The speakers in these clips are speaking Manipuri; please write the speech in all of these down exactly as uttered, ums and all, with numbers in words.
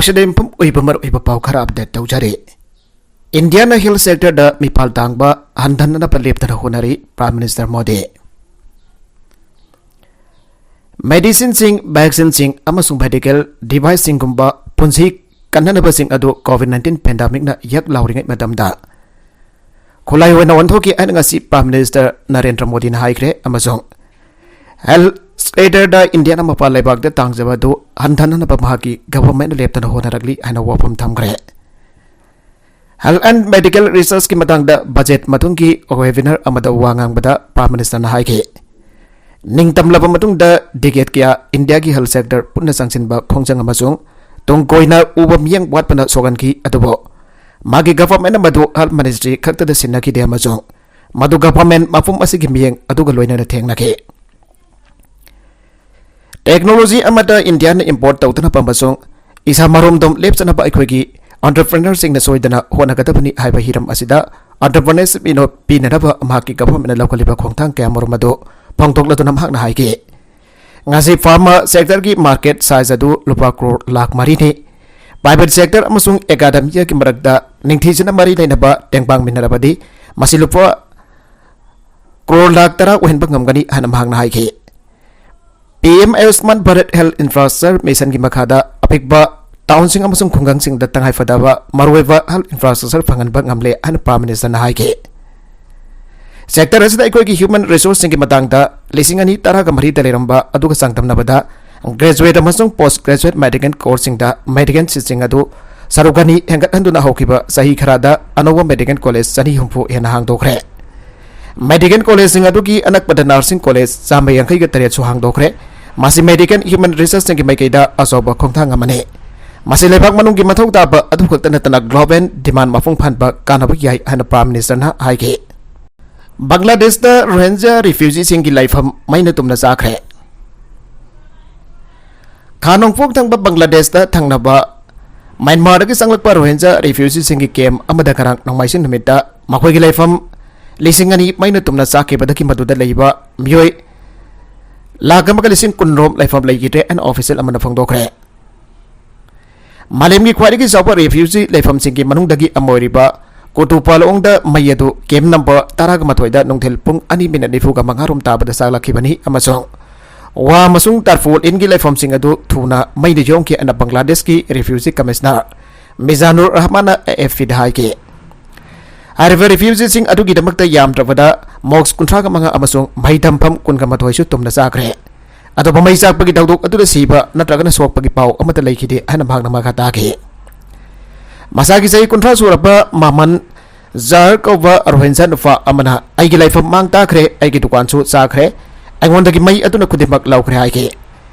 ꯁꯤꯗ ꯌꯨꯝꯐꯝ ꯑꯣꯏꯕ ꯃꯔꯨꯑꯣꯏꯕ ꯄꯥꯎ ꯈꯔ ꯑꯞꯗꯦꯠ ꯇꯧꯖꯔꯤ꯫ ꯏꯟꯗꯤꯌꯥꯅ ꯍꯦꯜꯊ ꯁꯦꯛꯇꯔꯗ ꯃꯤꯄꯥꯜ ꯇꯥꯡꯕ ꯍꯟꯊꯅꯅꯕ ꯂꯦꯞꯇꯅ ꯍꯣꯠꯅꯔꯤ, ꯄ꯭ꯔꯥꯏꯝ ꯃꯤꯅꯤꯁꯇꯔ ꯃꯣꯗꯤ꯫ ꯃꯦꯗꯤꯁꯤꯟꯁꯤꯡ, ꯚꯦꯛꯁꯤꯟꯁꯤꯡ ꯑꯃꯁꯨꯡ ꯃꯦꯗꯤꯀꯦꯜ ꯗꯤꯚꯥꯏꯁꯁꯤꯡꯒꯨꯝꯕ ꯄꯨꯟꯁꯤ ꯀꯟꯅꯅꯕꯁꯤꯡ ꯑꯗꯨ ꯀꯣꯚꯤꯗ ꯅꯥꯏꯟꯇꯤꯟ ꯄꯦꯟꯗꯥꯃꯤꯛꯅ ꯌꯛ ꯂꯥꯎꯔꯤꯉꯩ ꯃꯇꯝꯗ ꯈꯨꯠꯂꯥꯏ ꯑꯣꯏꯅ ꯑꯣꯟꯊꯣꯛꯈꯤ ꯍꯥꯏꯅ ꯉꯁꯤ ꯄ꯭ꯔꯥꯏꯝ ꯃꯤꯅꯤꯁꯇꯔ ꯅꯔꯦꯟꯗ꯭ꯔ ꯃꯣꯗꯤꯅ ꯍꯥꯏꯈ꯭ꯔꯦ, ꯑꯃꯁꯨꯡ ꯍꯦꯜꯊ ꯁꯦꯛꯇꯔꯗ ꯏꯟꯗꯤꯌꯥꯅ ꯃꯄꯥꯟ ꯂꯩꯕꯥꯛꯇ ꯇꯥꯡꯖꯕ ꯑꯗꯨ ꯍꯟꯊꯅꯅꯕ ꯃꯍꯥꯛꯀꯤ ꯒꯚꯔꯟꯃꯦꯟꯠꯅ ꯂꯦꯞꯇꯅ ꯍꯣꯠꯅꯔꯛꯂꯤ ꯍꯥꯏꯅ ꯋꯥꯐꯝ ꯊꯝꯈ꯭ꯔꯦ꯫ ꯍꯦꯜꯊ ꯑꯦꯟꯗ ꯃꯦꯗꯤꯀꯦꯜ ꯔꯤꯁꯔꯆꯀꯤ ꯃꯇꯥꯡꯗ ꯕꯖꯦꯠ ꯃꯇꯨꯡꯒꯤ ꯋꯦꯕꯤꯅꯥꯔ ꯑꯃꯗ ꯋꯥ ꯉꯥꯡꯕꯗ ꯄ꯭ꯔꯥꯏꯝ ꯃꯤꯅꯤꯁꯇꯔꯅ ꯍꯥꯏꯈꯤ, ꯅꯤꯡꯇꯝꯂꯕ ꯃꯇꯨꯡꯗ ꯗꯤꯀꯦꯠ ꯀꯌꯥ ꯏꯟꯗꯤꯌꯥꯒꯤ ꯍꯦꯜꯊ ꯁꯦꯛꯇꯔ ꯄꯨꯟꯅ ꯆꯪꯁꯤꯟꯕ ꯈꯣꯡꯖꯪ ꯑꯃꯁꯨꯡ ꯇꯨꯡ ꯀꯣꯏꯅ ꯎꯕ ꯃꯤꯠꯌꯦꯡ ꯋꯥꯠꯄꯅ ꯁꯣꯛꯍꯟꯈꯤ, ꯑꯗꯨꯕꯨ ꯃꯥꯒꯤ ꯒꯚꯔꯟꯃꯦꯟꯠꯅ ꯃꯗꯨ ꯍꯦꯜꯊ ꯃꯤꯅꯤꯁꯇ꯭ꯔꯤ ꯈꯛꯇꯗ ꯁꯤꯟꯅꯈꯤꯗꯦ ꯑꯃꯁꯨꯡ ꯃꯗꯨ ꯒꯚꯔꯟꯃꯦꯟꯠ ꯃꯄꯨꯝ ꯑꯁꯤꯒꯤ ꯃꯤꯠꯌꯦꯡ ꯑꯗꯨꯒ ꯂꯣꯏꯅꯅ ꯊꯦꯡꯅꯈꯤ꯫ ꯇꯦꯛꯅꯣꯂꯣꯖꯤ ꯑꯃꯠꯇ ꯏꯟꯗꯤꯌꯥꯅ ꯏꯝꯄꯣꯔꯠ ꯇꯧꯗꯅꯕ ꯑꯃꯁꯨꯡ ꯏꯁꯥ ꯃꯔꯣꯝꯗꯣꯝ ꯂꯦꯞꯆꯅꯕ ꯑꯩꯈꯣꯏꯒꯤ ꯑꯣꯟꯇꯔꯄ꯭ꯔꯤꯅꯔꯁꯤꯡꯅ ꯁꯣꯏꯗꯅ ꯍꯣꯠꯅꯒꯗꯕꯅꯤ ꯍꯥꯏꯕ ꯍꯤꯔꯝ ꯑꯁꯤꯗ ꯑꯣꯟꯇꯔꯄ꯭ꯔꯤꯅꯔꯁꯤꯞ ꯄꯤꯅ-, ꯄꯤꯅꯅꯕ ꯃꯍꯥꯛꯀꯤ ꯒꯚꯔꯟꯃꯦꯟꯠꯅ ꯂꯧꯈꯠꯂꯤꯕ ꯈꯣꯡꯊꯥꯡ ꯀꯌꯥꯃꯔꯨꯝ ꯑꯗꯨ ꯐꯣꯡꯗꯣꯛꯂꯗꯨꯅ ꯃꯍꯥꯛꯅ ꯍꯥꯏꯈꯤ, ꯉꯁꯤ ꯐꯥꯔꯃꯥ ꯁꯦꯛꯇꯔꯒꯤ ꯃꯥꯔꯀꯦꯠ ꯁꯥꯏꯖ ꯑꯗꯨ ꯂꯨꯄꯥ ꯀ꯭ꯔꯣꯔ ꯂꯥꯈ ꯃꯔꯤꯅꯤ꯫ ꯄ꯭ꯔꯥꯏꯚꯦꯠ ꯁꯦꯛꯇꯔ ꯑꯃꯁꯨꯡ ꯑꯦꯀꯥꯗꯦꯃꯤꯌꯥꯒꯤ ꯃꯔꯛꯇ ꯅꯤꯡꯊꯤꯖꯅ ꯃꯔꯤ ꯂꯩꯅꯕ ꯇꯦꯡꯕꯥꯡꯃꯤꯟꯅꯔꯕꯗꯤ ꯃꯁꯤ ꯂꯨꯄꯥ ꯀ꯭ꯔꯣꯔ ꯂꯥꯈ ꯇꯔꯥ ꯑꯣꯏꯍꯟꯕ ꯉꯝꯒꯅꯤ ꯍꯥꯏꯅ ꯃꯍꯥꯛꯅ ꯍꯥꯏꯈꯤ꯫ ꯄꯤ ꯑꯦꯝ ꯑꯌꯨꯁꯃꯥꯟ ꯚꯥꯔꯠ ꯍꯦꯜꯊ ꯏꯟꯐ꯭ꯔꯥꯁ꯭ꯇ꯭ꯔꯛꯆꯔ ꯃꯤꯁꯟꯒꯤ ꯃꯈꯥꯗ ꯑꯄꯤꯛꯄ ꯇꯥꯎꯟꯁꯤꯡ ꯑꯃꯁꯨꯡ ꯈꯨꯡꯒꯪꯁꯤꯡꯗ ꯇꯉꯥꯏꯐꯗꯕ ꯃꯔꯨꯑꯣꯏꯕ ꯍꯦꯜꯊ ꯏꯟꯐ꯭ꯔꯥꯁ꯭ꯇ꯭ꯔꯛꯆꯔ ꯐꯪꯍꯟꯕ ꯉꯝꯂꯦ ꯍꯥꯏꯅ ꯄ꯭ꯔꯥꯏꯝ ꯃꯤꯅꯤꯁꯇꯔꯅ ꯍꯥꯏꯈꯤ꯫ ꯁꯦꯛꯇꯔ ꯑꯁꯤꯗ ꯑꯩꯈꯣꯏꯒꯤ ꯍ꯭ꯌꯨꯃꯦꯟ ꯔꯤꯁꯣꯔꯁꯁꯤꯡꯒꯤ ꯃꯇꯥꯡꯗ ꯂꯤꯁꯤꯡ ꯑꯅꯤ ꯇꯔꯥꯒ ꯃꯔꯤꯗ ꯂꯩꯔꯝꯕ ꯑꯗꯨꯒ ꯆꯥꯡꯗꯝꯅꯕꯗ ꯒ꯭ꯔꯦꯖꯨꯑꯦꯠ ꯑꯃꯁꯨꯡ ꯄꯣꯁ ꯒ꯭ꯔꯦꯖꯨꯑꯦꯠ ꯃꯦꯗꯤꯀꯦꯜ ꯀꯣꯔꯁꯁꯤꯡꯗ ꯃꯦꯗꯤꯀꯦꯜ ꯁꯤꯠꯁꯤꯡ ꯑꯗꯨ ꯁꯔꯨꯛ ꯑꯅꯤ ꯍꯦꯟꯒꯠꯍꯟꯗꯨꯅ ꯍꯧꯈꯤꯕ ꯆꯍꯤ ꯈꯔꯗ ꯑꯅꯧꯕ ꯃꯦꯗꯤꯀꯦꯜ ꯀꯣꯂꯦꯖ ꯆꯅꯤ ꯍꯨꯝꯐꯨ ꯍꯦꯟꯅ ꯍꯥꯡꯗꯣꯛꯈ꯭ꯔꯦ꯫ ꯃꯦꯗꯤꯀꯦꯜ ꯀꯣꯂꯦꯖꯁꯤꯡ ꯑꯗꯨꯒꯤ ꯑꯅꯛꯄꯗ ꯅꯔꯁꯤꯡ ꯀꯣꯂꯦꯖ ꯆꯥꯝꯃ ꯌꯥꯡꯈꯩꯒ ꯇꯔꯦꯠꯁꯨ ꯍꯥꯡꯗꯣꯛꯈ꯭ꯔꯦ꯫ ꯃꯁꯤ ꯃꯦꯗꯤꯀꯦꯜ ꯍ꯭ꯌꯨꯃꯦꯟ ꯔꯤꯁꯣꯔꯁꯁꯤꯡꯒꯤ ꯃꯥꯏꯀꯩꯗ ꯑꯆꯧꯕ ꯈꯣꯡꯊꯥꯡ ꯑꯃꯅꯤ꯫ ꯃꯁꯤ ꯂꯩꯕꯥꯛ ꯃꯅꯨꯡꯒꯤ ꯃꯊꯧ ꯇꯥꯕ ꯑꯗꯨ ꯈꯛꯇ ꯅꯠꯇꯅ ꯒ꯭ꯂꯣꯕꯦꯜ ꯗꯤꯃꯥꯟ ꯃꯄꯨꯡ ꯐꯥꯍꯟꯕ ꯀꯥꯟꯅꯕ ꯌꯥꯏ ꯍꯥꯏꯅ ꯄ꯭ꯔꯥꯏꯝ ꯃꯤꯅꯤꯁꯇꯔꯅ ꯍꯥꯏꯈꯤ꯫ ꯕꯪꯒ꯭ꯂꯥꯗꯦꯁꯇ ꯔꯣꯍꯤꯟꯖꯥ ꯔꯤꯐ꯭ꯌꯨꯖꯤꯁꯤꯡꯒꯤ ꯂꯩꯐꯝ ꯃꯩꯅ ꯇꯨꯝꯅ ꯆꯥꯈ꯭ꯔꯦ꯫ ꯈꯥ ꯅꯣꯡꯄꯣꯛ ꯊꯪꯕ ꯕꯪꯒ꯭ꯂꯥꯗꯦꯁꯇ ꯊꯪꯅꯕ ꯃ꯭ꯌꯥꯟꯃꯥꯔꯗꯒꯤ ꯆꯪꯂꯛꯄ ꯔꯣꯍꯤꯟꯖꯥ ꯔꯤꯐ꯭ꯌꯨꯖꯤꯁꯤꯡꯒꯤ ꯀꯦꯝꯞ ꯑꯃꯗ ꯉꯔꯥꯡ ꯅꯣꯡꯃꯥꯏꯖꯤꯡ ꯅꯨꯃꯤꯠꯇ ꯃꯈꯣꯏꯒꯤ ꯂꯩꯐꯝ ꯂꯤꯁꯤꯡ ꯑꯅꯤ ꯃꯩꯅ ꯇꯨꯝꯅ ꯆꯥꯈꯤꯕꯗꯒꯤ ꯃꯗꯨꯗ ꯂꯩꯕ ꯃꯤꯑꯣꯏ ꯂꯥꯈ ꯑꯃꯒ ꯂꯤꯁꯤꯡ ꯀꯨꯟ ꯔꯣꯝ ꯂꯩꯐꯝ ꯂꯩꯈꯤꯗ꯭ꯔꯦ ꯍꯥꯏꯅ ꯑꯣꯐꯤꯁꯤꯌꯦꯜ ꯑꯃꯅ ꯐꯣꯡꯗꯣꯛꯈ꯭ꯔꯦ꯫ ꯃꯥꯂꯦꯝꯒꯤ ꯈ꯭ꯋꯥꯏꯗꯒꯤ ꯆꯥꯎꯕ ꯔꯤꯐ꯭ꯌꯨꯖꯤ ꯂꯩꯐꯝꯁꯤꯡꯒꯤ ꯃꯅꯨꯡꯗꯒꯤ ꯑꯃ ꯑꯣꯏꯔꯤꯕ ꯀꯨꯇꯨꯄꯥꯂꯣꯡꯗ ꯃꯩ ꯑꯗꯨ ꯀꯦꯝꯞ ꯅꯝꯕꯔ ꯇꯔꯥꯒ ꯃꯥꯊꯣꯏꯗ ꯅꯨꯡꯊꯤꯜ ꯄꯨꯡ ꯑꯅꯤ ꯃꯤꯅꯠ ꯅꯤꯐꯨꯒ ꯃꯉꯥ ꯔꯣꯝ ꯇꯥꯕꯗ ꯆꯥꯛꯂꯛꯈꯤꯕꯅꯤ ꯑꯃꯁꯨꯡ ꯋꯥ ꯑꯃꯁꯨꯡ ꯇꯥꯔꯄꯣꯂꯤꯟꯒꯤ ꯂꯩꯐꯝꯁꯤꯡ ꯑꯗꯨ ꯊꯨꯅ ꯃꯩꯅ ꯌꯣꯝꯈꯤ ꯍꯥꯏꯅ ꯕꯪꯒ꯭ꯂꯥꯗꯦꯁꯀꯤ ꯔꯤꯐ꯭ꯌꯨꯖꯤ ꯀꯃꯤꯁꯅꯔ ꯃꯤꯖꯥꯅꯨꯔ ꯔꯍꯃꯥꯟꯅ ꯑꯦ ꯑꯦꯐ ꯄꯤꯗ ꯍꯥꯏꯈꯤ꯫ ꯍꯥꯏꯔꯤꯕ ꯔꯤꯐ꯭ꯌꯨꯖꯤꯁꯤꯡ ꯑꯗꯨꯒꯤꯗꯃꯛꯇ ꯌꯥꯝꯗ꯭ꯔꯕꯗ ꯃꯣꯛꯁ ꯀꯨꯟꯊ꯭ꯔꯥꯒ ꯃꯉꯥ ꯑꯃꯁꯨꯡ ꯃꯍꯩ ꯇꯝꯐꯝ ꯀꯨꯟꯒ ꯃꯥꯊꯣꯏꯁꯨ ꯇꯨꯝꯅ ꯆꯥꯈ꯭ꯔꯦ꯫ ꯑꯗꯨꯕꯨ ꯃꯩ ꯆꯥꯛꯄꯒꯤ ꯊꯧꯗꯣꯛ ꯑꯗꯨꯗ ꯁꯤꯕ ꯅꯠꯇ꯭ꯔꯒꯅ ꯁꯣꯛꯄꯒꯤ ꯄꯥꯎ ꯑꯃꯠꯇ ꯂꯩꯈꯤꯗꯦ ꯍꯥꯏꯅ ꯃꯍꯥꯛꯅ ꯃꯈꯥ ꯇꯥꯈꯤ꯫ ꯃꯁꯥꯒꯤ ꯆꯍꯤ ꯀꯨꯟꯊ꯭ꯔꯥ ꯁꯨꯔꯕ ꯃꯃꯟ ꯖꯥꯔ ꯀꯧꯕ ꯔꯣꯍꯤꯟꯖꯥ ꯅꯨꯄꯥ ꯑꯃꯅ, "ꯑꯩꯒꯤ ꯂꯩꯐꯝ ꯃꯥꯡ ꯇꯥꯈ꯭ꯔꯦ, ꯑꯩꯒꯤ ꯗꯨꯀꯥꯟꯁꯨ ꯆꯥꯈ꯭ꯔꯦ, ꯑꯩꯉꯣꯟꯗꯒꯤ ꯃꯩ ꯑꯗꯨꯅ ꯈꯨꯗꯤꯡꯃꯛ ꯂꯧꯈ꯭ꯔꯦ" ꯍꯥꯏꯈꯤ꯫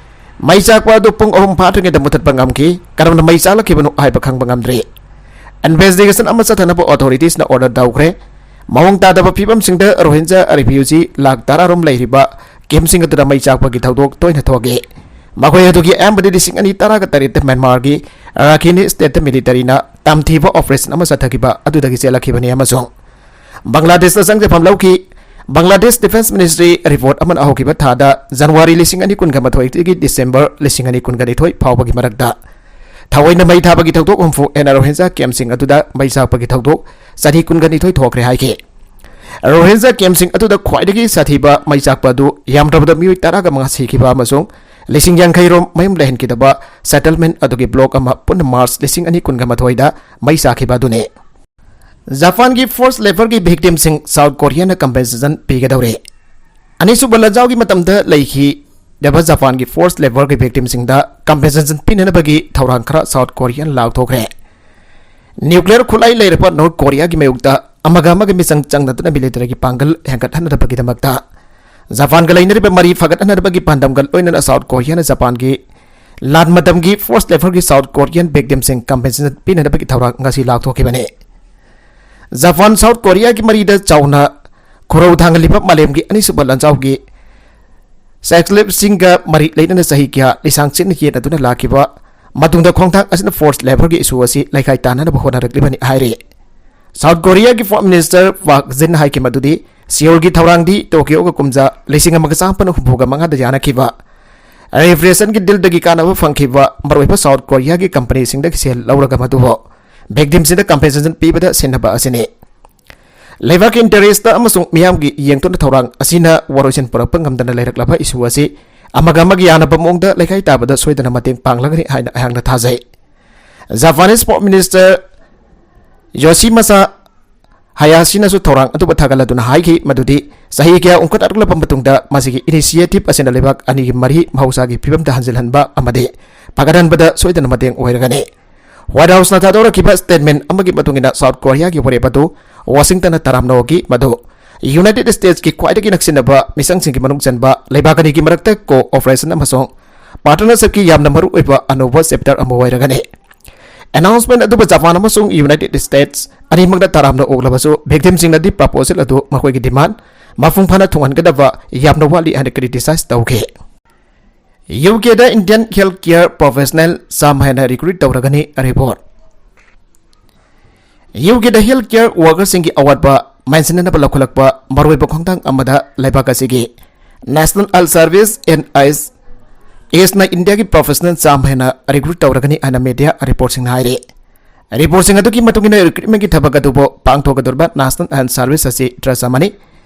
ꯃꯩ ꯆꯥꯛꯄ ꯑꯗꯨ ꯄꯨꯡ ꯑꯍꯨꯝ ꯐꯥꯗ꯭ꯔꯤꯉꯩꯗ ꯃꯨꯊꯠꯄ ꯉꯝꯈꯤ꯫ ꯀꯔꯝꯅ ꯃꯩ ꯆꯥꯛꯂꯛꯈꯤꯕꯅꯣ ꯍꯥꯏꯕ ꯈꯪꯕ ꯉꯝꯗ꯭ꯔꯤ꯫ ꯏꯟꯚꯦꯁꯇꯤꯒꯦꯁꯟ ꯑꯃ ꯆꯠꯊꯅꯕ ꯑꯣꯊꯣꯔꯤꯇꯤꯁꯅ ꯑꯣꯔꯗꯔ ꯇꯧꯈ꯭ꯔꯦ꯫ ꯃꯑꯣꯡ ꯇꯥꯗꯕ ꯐꯤꯕꯝꯁꯤꯡꯗ ꯔꯣꯍꯤꯟꯖꯥ ꯔꯤꯐ꯭ꯌꯨꯖꯤ ꯂꯥꯈ ꯇꯔꯥ ꯔꯣꯝ ꯂꯩꯔꯤꯕ ꯀꯦꯝꯞꯁꯤꯡ ꯑꯗꯨꯗ ꯃꯩ ꯆꯥꯛꯄꯒꯤ ꯊꯧꯗꯣꯛ ꯇꯣꯏꯅ ꯊꯣꯛꯏ꯫ ꯃꯈꯣꯏ ꯑꯗꯨꯒꯤ ꯑꯌꯥꯝꯕꯗꯤ ꯂꯤꯁꯤꯡ ꯑꯅꯤ ꯇꯔꯥꯒ ꯇꯔꯦꯠꯇ ꯃ꯭ꯌꯥꯟꯃꯥꯔꯒꯤ ꯔꯥꯈꯤꯅꯤ ꯁ꯭ꯇꯦꯠꯇ ꯃꯤꯂꯤꯇꯔꯤꯅ ꯇꯝꯊꯤꯕ ꯑꯣꯄꯔꯦꯁꯟ ꯑꯃ ꯆꯠꯊꯈꯤꯕ ꯑꯗꯨꯗꯒꯤ ꯆꯦꯜꯂꯛꯈꯤꯕꯅꯤ ꯑꯃꯁꯨꯡ ꯕꯪꯒ꯭ꯂꯥꯗꯦꯁꯇ ꯆꯪꯖꯐꯝ ꯂꯧꯈꯤ꯫ ꯕꯪꯒ꯭ꯂꯥꯗꯦꯁ ꯗꯤꯐꯦꯟꯁ ꯃꯤꯅꯤꯁꯇ꯭ꯔꯤ ꯔꯤꯄꯣꯔꯠ ꯑꯃꯅ ꯍꯧꯈꯤꯕ ꯊꯥꯗ ꯖꯅꯋꯥꯔꯤ ꯂꯤꯁꯤꯡ ꯑꯅꯤ ꯀꯨꯟꯒ ꯃꯥꯊꯣꯏꯗꯒꯤ ꯗꯤꯁꯦꯝꯕꯔ ꯂꯤꯁꯤꯡ ꯑꯅꯤ ꯀꯨꯟꯒ ꯅꯤꯊꯣꯏ ꯐꯥꯎꯕꯒꯤ ꯃꯔꯛꯇ ꯊꯑꯣꯏꯅ ꯃꯩ ꯊꯥꯕꯒꯤ ꯊꯧꯗꯣꯛ ꯍꯨꯝꯐꯨ ꯍꯦꯟꯅ ꯔꯣꯍꯤꯟꯖꯥ ꯀꯦꯝꯞꯁꯤꯡ ꯑꯗꯨꯗ ꯃꯩ ꯆꯥꯛꯄꯒꯤ ꯊꯧꯗꯣꯛ ꯆꯍꯤ ꯀꯨꯟꯒ ꯅꯤꯊꯣꯏ ꯊꯣꯛꯈ꯭ꯔꯦ ꯍꯥꯏꯈꯤ꯫ ꯔꯣꯍꯤꯟꯖꯥ ꯀꯦꯝꯞꯁꯤꯡ ꯑꯗꯨꯗ ꯈ꯭ꯋꯥꯏꯗꯒꯤ ꯁꯥꯊꯤꯕ ꯃꯩ ꯆꯥꯛꯄ ꯑꯗꯨ ꯌꯥꯝꯗ꯭ꯔꯕꯗ ꯃꯤꯑꯣꯏ ꯇꯔꯥꯒ ꯃꯉꯥ ꯁꯤꯈꯤꯕ ꯑꯃꯁꯨꯡ ꯂꯤꯁꯤꯡ ꯌꯥꯡꯈꯩ ꯔꯣꯝ ꯃꯌꯨꯝ ꯂꯩꯍꯟꯈꯤꯗꯕ ꯁꯦꯇꯜꯃꯦꯟꯠ ꯑꯗꯨꯒꯤ ꯕ꯭ꯂꯣꯛ ꯑꯃ ꯄꯨꯟꯅ ꯃꯥꯔꯆ ꯂꯤꯁꯤꯡ ꯑꯅꯤ ꯀꯨꯟꯒ ꯃꯥꯊꯣꯏꯗ ꯃꯩ ꯆꯥꯛꯈꯤꯕ ꯑꯗꯨꯅꯤ꯫ ꯖꯄꯥꯟꯒꯤ ꯐꯣꯔꯁ ꯂꯦꯕꯔꯒꯤ ꯚꯤꯛꯇꯤꯝꯁꯤꯡ ꯁꯥꯎꯠ ꯀꯣꯔꯤꯌꯥꯅ ꯀꯝꯄꯦꯟꯁꯦꯁꯟ ꯄꯤꯒꯗꯧꯔꯦ꯫ ꯑꯅꯤꯁꯨꯕ ꯂꯥꯟꯖꯥꯎꯒꯤ ꯃꯇꯝꯗ ꯂꯩꯈꯤꯗꯕ ꯖꯄꯥꯟꯒꯤ ꯐꯣꯔꯁ ꯂꯦꯕꯔꯒꯤ ꯚꯤꯛꯇꯤꯝꯁꯤꯡꯗ ꯀꯝꯄꯦꯟꯁꯦꯁꯟ ꯄꯤꯅꯅꯕꯒꯤ ꯊꯧꯔꯥꯡ ꯈꯔ ꯁꯥꯎꯠ ꯀꯣꯔꯤꯌꯥꯅ ꯂꯥꯎꯊꯣꯛꯈ꯭ꯔꯦ꯫ ꯅ꯭ꯌꯨꯀ꯭ꯂꯤꯌꯔ ꯈꯨꯠꯂꯥꯏ ꯂꯩꯔꯕ ꯅꯣꯔꯠ ꯀꯣꯔꯤꯌꯥꯒꯤ ꯃꯥꯌꯣꯛꯇ ꯑꯃꯒ ꯑꯃꯒ ꯃꯤꯆꯪ ꯆꯪꯅꯗꯨꯅ ꯃꯤꯂꯤꯇꯔꯤꯒꯤ ꯄꯥꯡꯒꯜ ꯍꯦꯟꯒꯠꯍꯟꯅꯕꯒꯤꯗꯃꯛꯇ ꯖꯄꯥꯟꯒ ꯂꯩꯅꯔꯤꯕ ꯃꯔꯤ ꯐꯒꯠꯍꯟꯅꯕꯒꯤ ꯄꯥꯟꯗꯝꯒ ꯂꯣꯏꯅꯅ ꯁꯥꯎꯠ ꯀꯣꯔꯤꯌꯥꯅ ꯖꯄꯥꯟꯒꯤ ꯂꯥꯟ ꯃꯇꯝꯒꯤ ꯐꯣꯔꯁ ꯂꯦꯕꯔꯒꯤ ꯁꯥꯎꯠ ꯀꯣꯔꯤꯌꯟ ꯚꯤꯛꯇꯤꯝꯁꯤꯡ ꯀꯝꯄꯦꯟꯁꯦꯁꯟ ꯄꯤꯅꯅꯕꯒꯤ ꯊꯧꯔꯥꯡ ꯉꯁꯤ ꯂꯥꯎꯊꯣꯛꯈꯤꯕꯅꯤ꯫ ꯖꯄꯥꯟ ꯁꯥꯎꯠ ꯀꯣꯔꯤꯌꯥꯒꯤ ꯃꯔꯤꯗ ꯆꯥꯎꯅ ꯈꯨꯔꯧ ꯊꯥꯡꯍꯜꯂꯤꯕ ꯃꯥꯂꯦꯝꯒꯤ ꯑꯅꯤꯁꯨꯕ ꯂꯥꯟꯖꯥꯎꯒꯤ ꯁꯦꯛꯁꯂꯤꯞꯁꯤꯡꯒ ꯃꯔꯤ ꯂꯩꯅꯅ ꯆꯍꯤ ꯀꯌꯥ ꯂꯤꯁꯥꯡ ꯆꯤꯟꯅ ꯌꯦꯠꯅꯗꯨꯅ ꯂꯥꯛꯈꯤꯕ ꯃꯇꯨꯡꯗ ꯈꯣꯡꯊꯥꯡ ꯑꯁꯤꯅ ꯐꯣꯔꯁ ꯂꯦꯕꯔꯒꯤ ꯏꯁꯨ ꯑꯁꯤ ꯂꯩꯈꯥꯏ ꯇꯥꯅꯅꯕ ꯍꯣꯠꯅꯔꯛꯂꯤꯕꯅꯤ ꯍꯥꯏꯔꯤ꯫ ꯁꯥꯎꯠ ꯀꯣꯔꯤꯌꯥꯒꯤ ꯐꯣꯔꯝ ꯃꯤꯅꯤꯁꯇꯔ ꯄꯥꯛ ꯖꯤꯟ ꯍꯥꯏꯈꯤ ꯃꯗꯨꯗꯤ ꯁꯤꯑꯣꯜꯒꯤ ꯊꯧꯔꯥꯡꯗꯤ ꯇꯣꯀꯤꯌꯣꯒ ꯀꯨꯝꯖꯥ ꯂꯤꯁꯤꯡ ꯑꯃꯒ ꯆꯥꯃꯥꯄꯟ ꯍꯨꯝꯐꯨꯒ ꯃꯉꯥꯗ ꯌꯥꯅꯈꯤꯕ ꯑꯦꯕꯤꯌꯦꯁꯟꯒꯤ ꯗꯤꯜꯗꯒꯤ ꯀꯥꯟꯅꯕ ꯐꯪꯈꯤꯕ ꯃꯔꯨꯑꯣꯏꯕ ꯁꯥꯎꯠ ꯀꯣꯔꯤꯌꯥꯒꯤ ꯀꯝꯄꯅꯤꯁꯤꯡꯗꯒꯤ ꯁꯦꯜ ꯂꯧꯔꯒ ꯃꯗꯨꯕꯨ ꯚꯤꯛꯇꯤꯝꯁꯤꯡꯗ ꯀꯝꯄꯦꯟꯁꯦꯁꯟ ꯄꯤꯕꯗ ꯁꯤꯖꯤꯟꯅꯕ ꯑꯁꯤꯅꯤ꯫ ꯂꯩꯕꯥꯛꯀꯤ ꯏꯟꯇꯔꯦꯁꯇ ꯑꯃꯁꯨꯡ ꯃꯤꯌꯥꯝꯒꯤ ꯌꯦꯡꯊꯣꯛꯅ ꯊꯧꯔꯥꯡ ꯑꯁꯤꯅ ꯋꯥꯔꯣꯏꯁꯤꯟ ꯄꯨꯔꯛꯄ ꯉꯝꯗꯅ ꯂꯩꯔꯛꯂꯕ ꯏꯁꯨ ꯑꯁꯤ ꯑꯃꯒ ꯑꯃꯒ ꯌꯥꯅꯕ ꯃꯑꯣꯡꯗ ꯂꯩꯈꯥꯏ ꯇꯥꯕꯗ ꯁꯣꯏꯗꯅ ꯃꯇꯦꯡ ꯄꯥꯡꯂꯒꯅꯤ ꯍꯥꯏꯅ ꯑꯩꯍꯥꯛꯅ ꯊꯥꯖꯩ꯫ ꯖꯄꯥꯅꯤꯁ ꯄ꯭ꯔꯥꯏꯝ ꯃꯤꯅꯤꯁꯇꯔ ꯌꯣꯁꯤꯃꯥꯁꯥ ꯍꯌꯥꯁꯤꯅꯁꯨ ꯊꯧꯔꯥꯡ ꯑꯗꯨꯕꯨ ꯊꯥꯒꯠꯂꯗꯨꯅ ꯍꯥꯏꯈꯤ ꯃꯗꯨꯗꯤ ꯆꯍꯤ ꯀꯌꯥ ꯎꯪꯈꯠꯂꯛꯂꯕ ꯃꯇꯨꯡꯗ ꯃꯁꯤꯒꯤ ꯏꯅꯤꯁꯤꯌꯦꯇꯤꯚ ꯑꯁꯤꯅ ꯂꯩꯕꯥꯛ ꯑꯅꯤꯒꯤ ꯃꯔꯤ ꯃꯍꯧꯁꯥꯒꯤ ꯐꯤꯕꯝꯗ ꯍꯟꯖꯤꯜꯍꯟꯕ ꯑꯃꯗꯤ ꯐꯒꯠꯍꯟꯕꯗ ꯁꯣꯏꯗꯅ ꯃꯇꯦꯡ ꯑꯣꯏꯔꯒꯅꯤ꯫ ꯋꯥꯏꯠ ꯍꯥꯎꯁꯅ ꯊꯥꯗꯣꯔꯛꯈꯤꯕ ꯁ꯭ꯇꯦꯠꯃꯦꯟ ꯑꯃꯒꯤ ꯃꯇꯨꯡ ꯏꯟꯅ ꯁꯥꯎꯠ ꯀꯣꯔꯤꯌꯥꯒꯤ ꯋꯥꯔꯦꯞ ꯑꯗꯨ ꯋꯥꯁꯤꯡꯇꯟꯅ ꯇꯔꯥꯝꯅ ꯑꯣꯛꯈꯤ, ꯃꯗꯨ ꯌꯨꯅꯥꯏꯇꯦꯗ ꯁ꯭ꯇꯦꯠꯁꯀꯤ ꯈ꯭ꯋꯥꯏꯗꯒꯤ ꯅꯛꯁꯤꯟꯅꯕ ꯃꯤꯆꯪꯁꯤꯡꯒꯤ ꯃꯅꯨꯡ ꯆꯟꯕ ꯂꯩꯕꯥꯛ ꯑꯅꯤꯒꯤ ꯃꯔꯛꯇ ꯀꯣꯑꯣꯄꯔꯦꯁꯟ ꯑꯃꯁꯨꯡ ꯄꯥꯔꯠꯅꯔꯁꯤꯞꯀꯤ ꯌꯥꯝꯅ ꯃꯔꯨꯑꯣꯏꯕ ꯑꯅꯧꯕ ꯆꯦꯞꯇꯔ ꯑꯃ ꯑꯣꯏꯔꯒꯅꯤ꯫ ꯑꯦꯅꯥꯎꯟꯁꯃꯦꯟ ꯑꯗꯨꯕꯨ ꯖꯄꯥꯟ ꯑꯃꯁꯨꯡ ꯌꯨꯅꯥꯏꯇꯦꯗ ꯁ꯭ꯇꯦꯠꯁ ꯑꯅꯤꯃꯛꯅ ꯇꯔꯥꯝꯅ ꯑꯣꯛꯂꯕꯁꯨ, ꯚꯤꯛꯇꯤꯝꯁꯤꯡꯅꯗꯤ ꯄ꯭ꯔꯄꯣꯖꯦꯜ ꯑꯗꯨ ꯃꯈꯣꯏꯒꯤ ꯗꯤꯃꯥꯟ ꯃꯄꯨꯡ ꯐꯥꯅ ꯊꯨꯡꯍꯟꯒꯗꯕ ꯌꯥꯝꯅ ꯋꯥꯠꯂꯤ ꯍꯥꯏꯅ ꯀ꯭ꯔꯤꯇꯤꯁꯥꯏꯖ ꯇꯧꯈꯤ꯫ U K Indian health care professional ꯆꯥꯝꯃ ꯍꯦꯟꯅ ꯔꯤꯀ꯭ꯔꯨꯠ ꯇꯧꯔꯒꯅꯤ report. U K health care ꯋꯥꯔꯀꯔꯁꯤꯡꯒꯤ ꯑꯋꯥꯠꯄ ꯃꯦꯟꯁꯤꯟꯅꯅꯕ ꯂꯧꯈꯠꯂꯛꯄ ꯃꯔꯨꯑꯣꯏꯕ ꯈꯣꯡꯊꯥꯡ ꯑꯃꯗ ꯂꯩꯕꯥꯛ ꯑꯁꯤꯒꯤ national health service, N H ꯑꯦꯁꯅ ꯏꯟꯗꯤꯌꯥꯒꯤ ꯄ꯭ꯔꯣꯐꯦꯁꯅꯦꯜ ꯆꯥꯝꯃ ꯍꯦꯟꯅ ꯔꯤꯀ꯭ꯔꯨꯠ ꯇꯧꯔꯒꯅꯤ ꯍꯥꯏꯅ ꯃꯦꯗꯤꯌꯥ ꯔꯤꯄꯣꯔꯠꯁꯤꯡꯅ ꯍꯥꯏꯔꯤ꯫ ꯔꯤꯄꯣꯔꯠꯁꯤꯡ ꯑꯗꯨꯒꯤ ꯃꯇꯨꯡ ꯏꯟꯅ, ꯔꯤꯀ꯭ꯔꯨꯠꯃꯦꯟꯒꯤ ꯊꯕꯛ ꯑꯗꯨꯕꯨ ꯄꯥꯡꯊꯣꯛꯀꯗꯧꯔꯤꯕ ꯅꯦꯁꯅꯦꯜ ꯍꯦꯜꯊ ꯁꯔꯚꯤꯁ ꯑꯁꯤ ꯇ꯭ꯔꯁ ꯑꯃꯅꯤ꯫